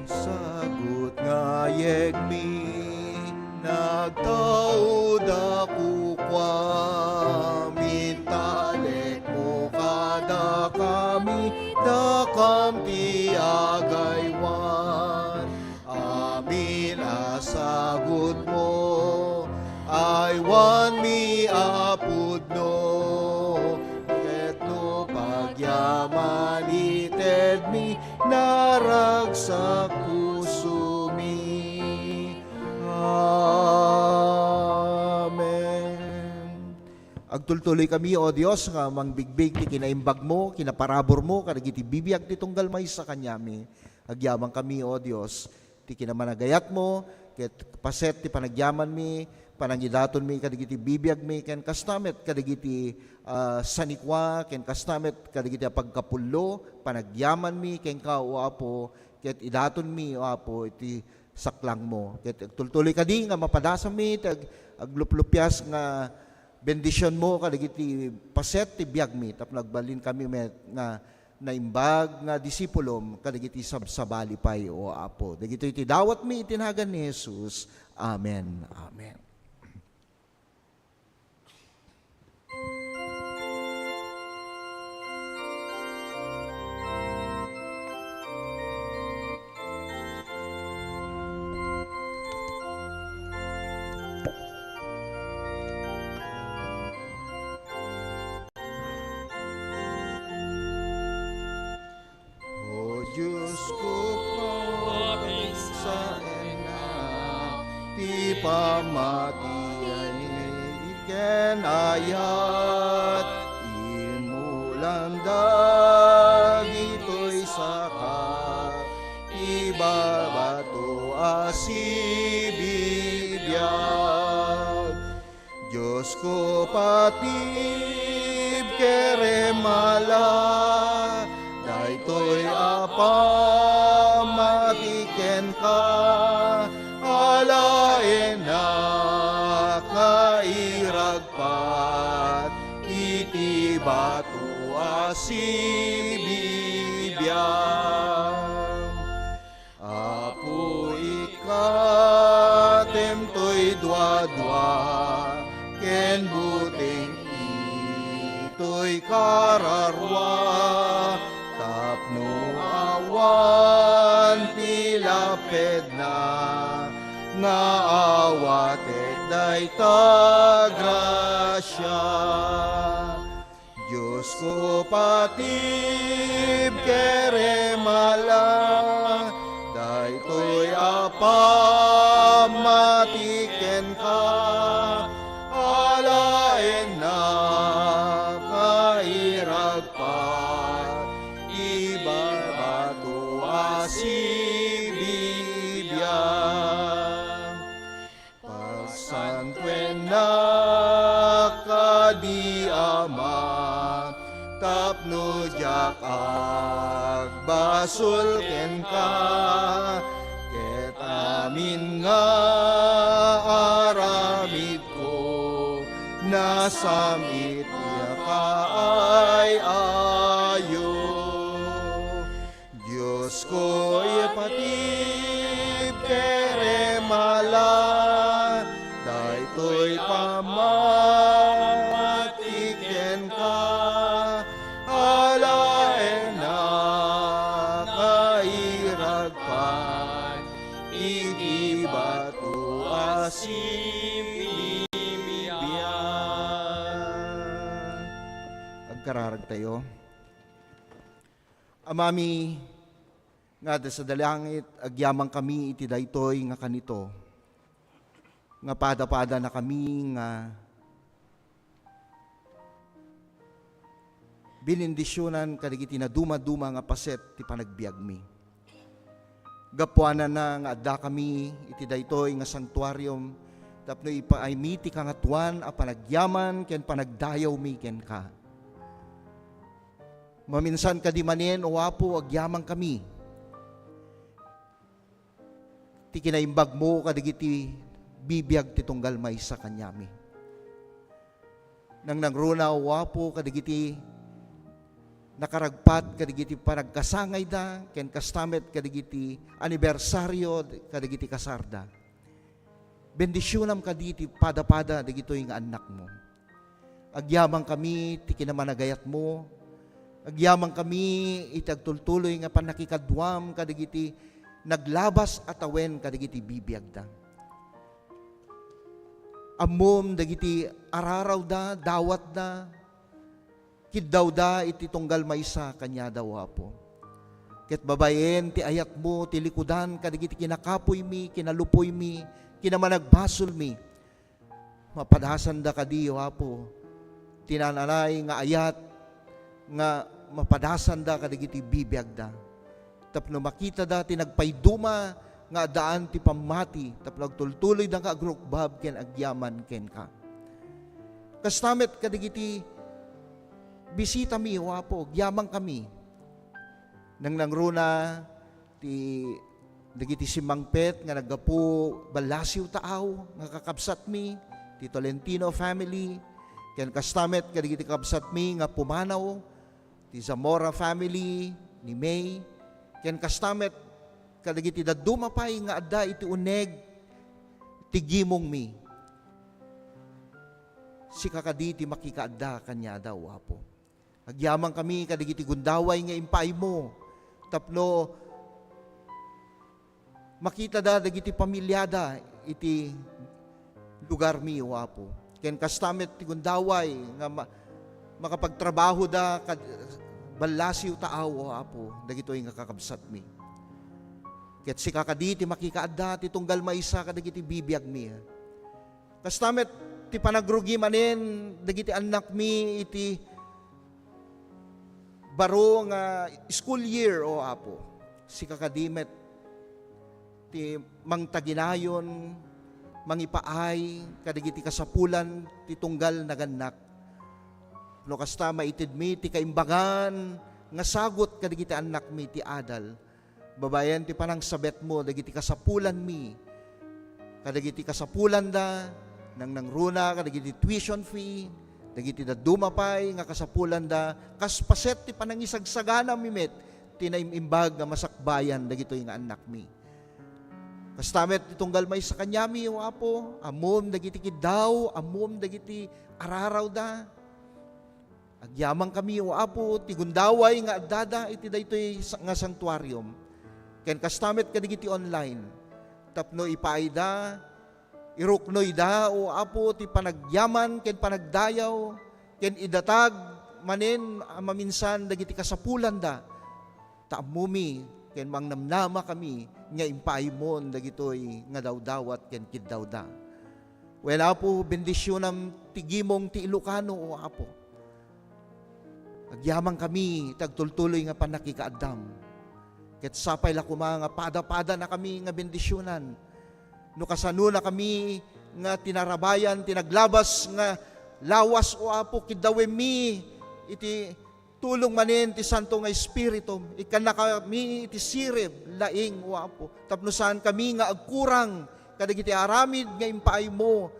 Sagut nga yegmi, nagtaud a kukuam, intalekmo kadakami, dakam ti agaywan. Amin a sagutmo, aywanmi a pudno, ket no pagyaman itedmi, naragsak pusomi. Amen. Agtultuloy kami, O Dios, nga mangbigbig ti kinaimbagmo, kinaparaburmo, kadagiti bibiag ti tunggal maysa kaniami. Agyaman kami, O Dios, ti kinamanagayatmo, ket paset ti panagyamanmi, panangidatonmi kadagiti bibiagmi, ken kasta met kadagiti, ah, sanikua, ken kasta met kadagiti apagkapullo, panagyamanmi kenka, O Apo, ket idatonmi, O Apo, iti saklangmo. Ket agtultuloy kadi nga mapadasanmi iti ag-, agluplupias nga bendisionmo kadagiti paset ti biagmi, tapno agbalin kami met nga naimbag nga disipulom kadagiti sabsabali pay, O Apo. Dagitoy ti dawatmi iti nagan ni Jesus. Amen. Amen. O Diosko, pagsaenna ti pamatiay ken ayat, imulandag Diosko, patib ken remala, daytoy a pammati kenka, alaennak nga iragpat iti batu a sibibiag. Apo, ikkatemtoy duadua ken buteng itoy kararua, tapno awan ti lapedna nga awatek dayta grasia. Diosko, patib ken remala, daytoy a pammati kenka, alaennak nga iragpat iti batu a sibibiag. Pagsantuennak kadi, Ama, tapno diak agbasol kenka, ket amin nga aramidko nasam-it iti kaay-ayo. Diosko, ipatib ken remala daytoy pammati kenka, alaennak nga iragpat iti batu a sibibiag. Agkararagtayo. Amami nga adda sadi langit, agyamankami iti daytoy nga kanito, nga padapadanakami nga benindisionan kadagiti nadumaduma nga paset ti panagbiagmi. Gapuanana nga addakami iti daytoy nga santuarium tapno ipaaymi ti Kangatoan a panagyaman ken panagdayawmi kenka. Maminsan kadi manen, O Apo, agyamankami ti kinaimbagmo kadagiti bibiag ti tunggal maysa kaniami. Nangnangruna, O Apo, kadagiti nakaragpat kadagiti panagkasangayda ken kasta met kadagiti anibersario kadagiti kasarda. Bendisionam kadi ti padapada dagitoy nga annakmo. Agyamankami ti kinamanagayatmo. Agyamankami iti agtultuloy nga pannakikaduam kadagiti naglabas a tawen kadagiti bibiagda. Ammom dagiti ararawda, dawatda, kiddawda iti tunggal maysa kaniada, O Apo. Ket babaen ti ayatmo ti likudan kadagiti kinakapuymi, kinalupuymi, kinamanagbasolmi. Mapadasanda kadi, O Apo, ti naan-anay nga ayat nga mapadasanda kadagiti bibiagda. Tapno makitada ti nagpayduma nga addaan ti pammati, tapno agtultuloyda nga agrukbab ken agyaman kenka. Kasta met kadagiti bisitami, O Apo, agyamankami. Nangnangruna ti dagiti simmangpet nga naggapu Ballasiw Taaw nga kakabsatmi, ti Tolentino family, ken kasta met kadagiti kabsatmi nga pumanaw, ti Zamora family ni May, ken kasta met kadagiti dadduma pay nga adda iti uneg ti gimongmi. Sika kadi ti makikaadda kaniada, O Apo. Agyamankami kadagiti gundaway nga impaaymo tapno makitada dagiti pamiliada iti lugarmi, O Apo. Ken kasta met ti gundaway nga ma-, makapagtrabahoda kad-, Ballasiw Taaw, O Apo, dagitoy nga kakabsatmi. Ket sika kadi ti makikaadda ti tunggal maysa kadagiti bibiagmi. Kasta met ti panagrugi manen dagiti annakmi iti baro nga school year, O Apo. Sika kadi met ti mangtaginayon, mangipaay kadagiti kasapulan ti tunggal nagannak. No kasta, maitedmi ti kaimbagan nga sagut kadagiti annakmi ti adal, babaen ti panangsabetmo dagiti kasapulanmi, kadagiti kasapulanda, nangnangruna kadagiti tuition fee, dagiti dadduma pay nga kasapulanda, kas paset ti panangisagsaganami met ti naim-imbag nga masakbayan dagitoy nga annakmi. Kasta met ti tunggal maysa kaniami, O Apo, ammom dagiti kiddaw, ammom dagiti ararawda. Agyamankami, O Apo, ti gundaway nga addada iti daytoy sa-, nga sanctuarium. Ken kasta met kadagiti online. Tapno ipaayda, iruknoyda, O Apo, ti panagyaman ken panagdayaw, ken idatag manen a maminsan dagiti kasapulanda. Ta ammomi ken mangnamnamakami nga impaymon dagitoy nga dawdawat ken kiddawda. Wen, Apo, bendisionam ti gimong ti Ilocano, O Apo. Agyamankami ti agtultuloy nga pannakikaaddam. Ket sapay la koma nga pada-padanakami nga bendisionan. No kasanonakami nga tinarabayan ti naglabas nga lawas, O Apo, kiddawenmi iti tulong manen ti Santo nga Espiritum. Ikkannakami iti sirib, laing, O Apo, tapno saankami nga agkurang kadagiti aramid nga impaaymo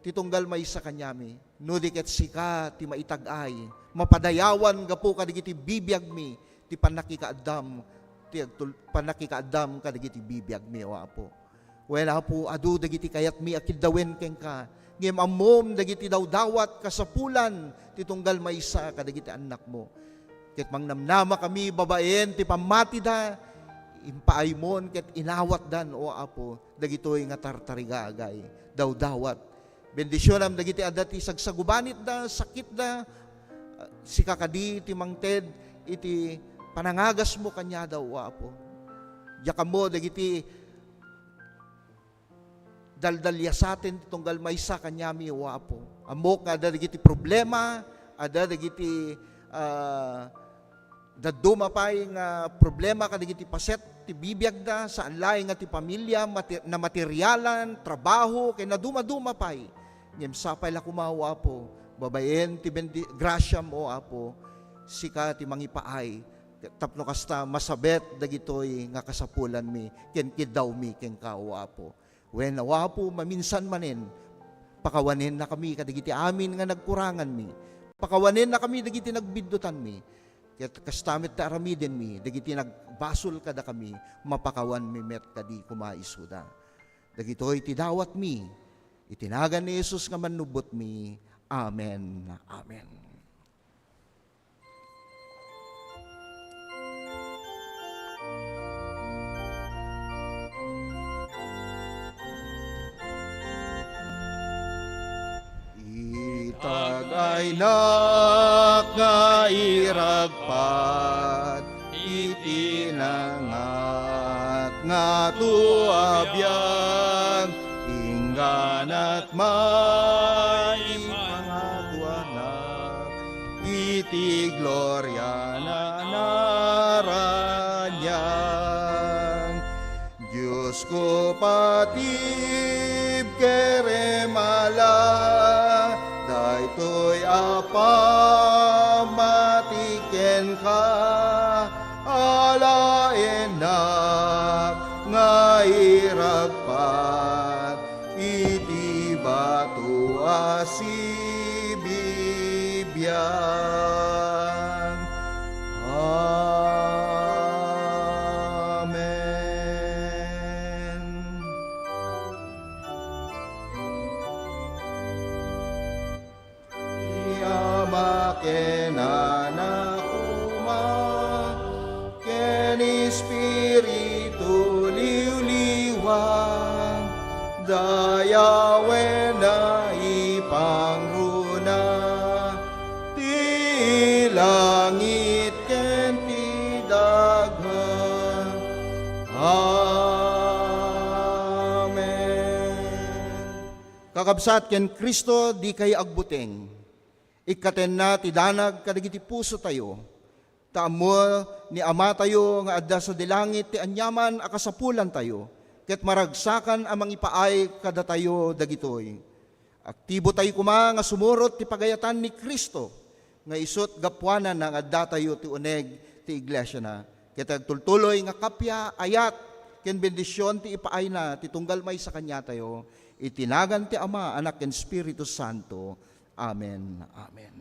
ti tunggal maysa kaniami. No di ket sika ti maitag-ay, mapadayawan gapu kadagiti bibiagmi ti pannakikaaddam, ti agtul-, pannakikaaddam kadagiti bibiagmi, O Apo. Wen, Apo, adu dagiti kayatmi a kiddawen kenka, ngem ammom dagiti dawdawat kasapulan ti tunggal maysa kadagiti annakmo. Ket mangnamnamakami babaen ti pammatida, impaaymon ket inawatdan, O Apo, dagitoy nga tartarigagay, dawdawat. Bendisionam dagiti adda ti sagsagubanitda, sakitda, sika kadi ti mangted iti panangagasmo kaniada, O Apo. Diak ammo dagiti daldaliasaten ti tunggal maysa kaniami, O Apo. Ammok nga adda dagiti problema, adda dagiti, ah, dadduma pay nga problema kadagiti paset ti bibiagda, saan laeng nga ti pamilya, mate-, namaterialan, trabaho, ken nadumaduma pay. Ngem sapay la koma, O Apo, babaen ti bendi-, grasiam, O Apo, sika ti mangipaay. Tapno kasta, masabet dagitoy nga kasapulanmi ken kiddawmi kenka, O Apo. Wen, O Apo, maminsan manen, pakawanennakami kadagiti amin nga nagkuranganmi. Pakawanennakami dagiti nagbiddutanmi. Ket kasta met ti aramidenmi, dagiti nagbasol kadakami, mapakawanmi met kadi koma isuda. Dagitoy ti dawatmi, iti nagan ni Jesus nga Mannubbotmi. Amen. Amen. Itagaynak nga iragpat iti nangatngato a biag, ingganat maipangatuanak iti gloria na naranian. Diosko, patib kerem ala daytoy a pammati kenka, alaennak nga iragpat iti bato a sibibiag. Amen. Ti Ama ken Anak koma ken Espiritu Liwliwa, dayawenna, ipangruna ti langit ken ti daga. Amen. Kakabsat, ken Cristo dikay agbuteng. Ikkatenna ti danag kadagiti pusotayo. Ta ammo ni Amatayo nga adda sadi langit ti aniaman a kasapulantayo. ket maragsakan a mangipaay kadatayo dagitoy. Aktibotayo koma nga sumurot ti pagayatan ni Cristo, nga isut' gapuanan nga addatayo ti uneg ti iglesiana. Ket agtultuloy nga kappia, ayat, ken bendision ti ipaayna ti tunggal maysa kaniatayo, iti nagan ti Ama, Anak, ken Espiritu Santo. Amen. Amen.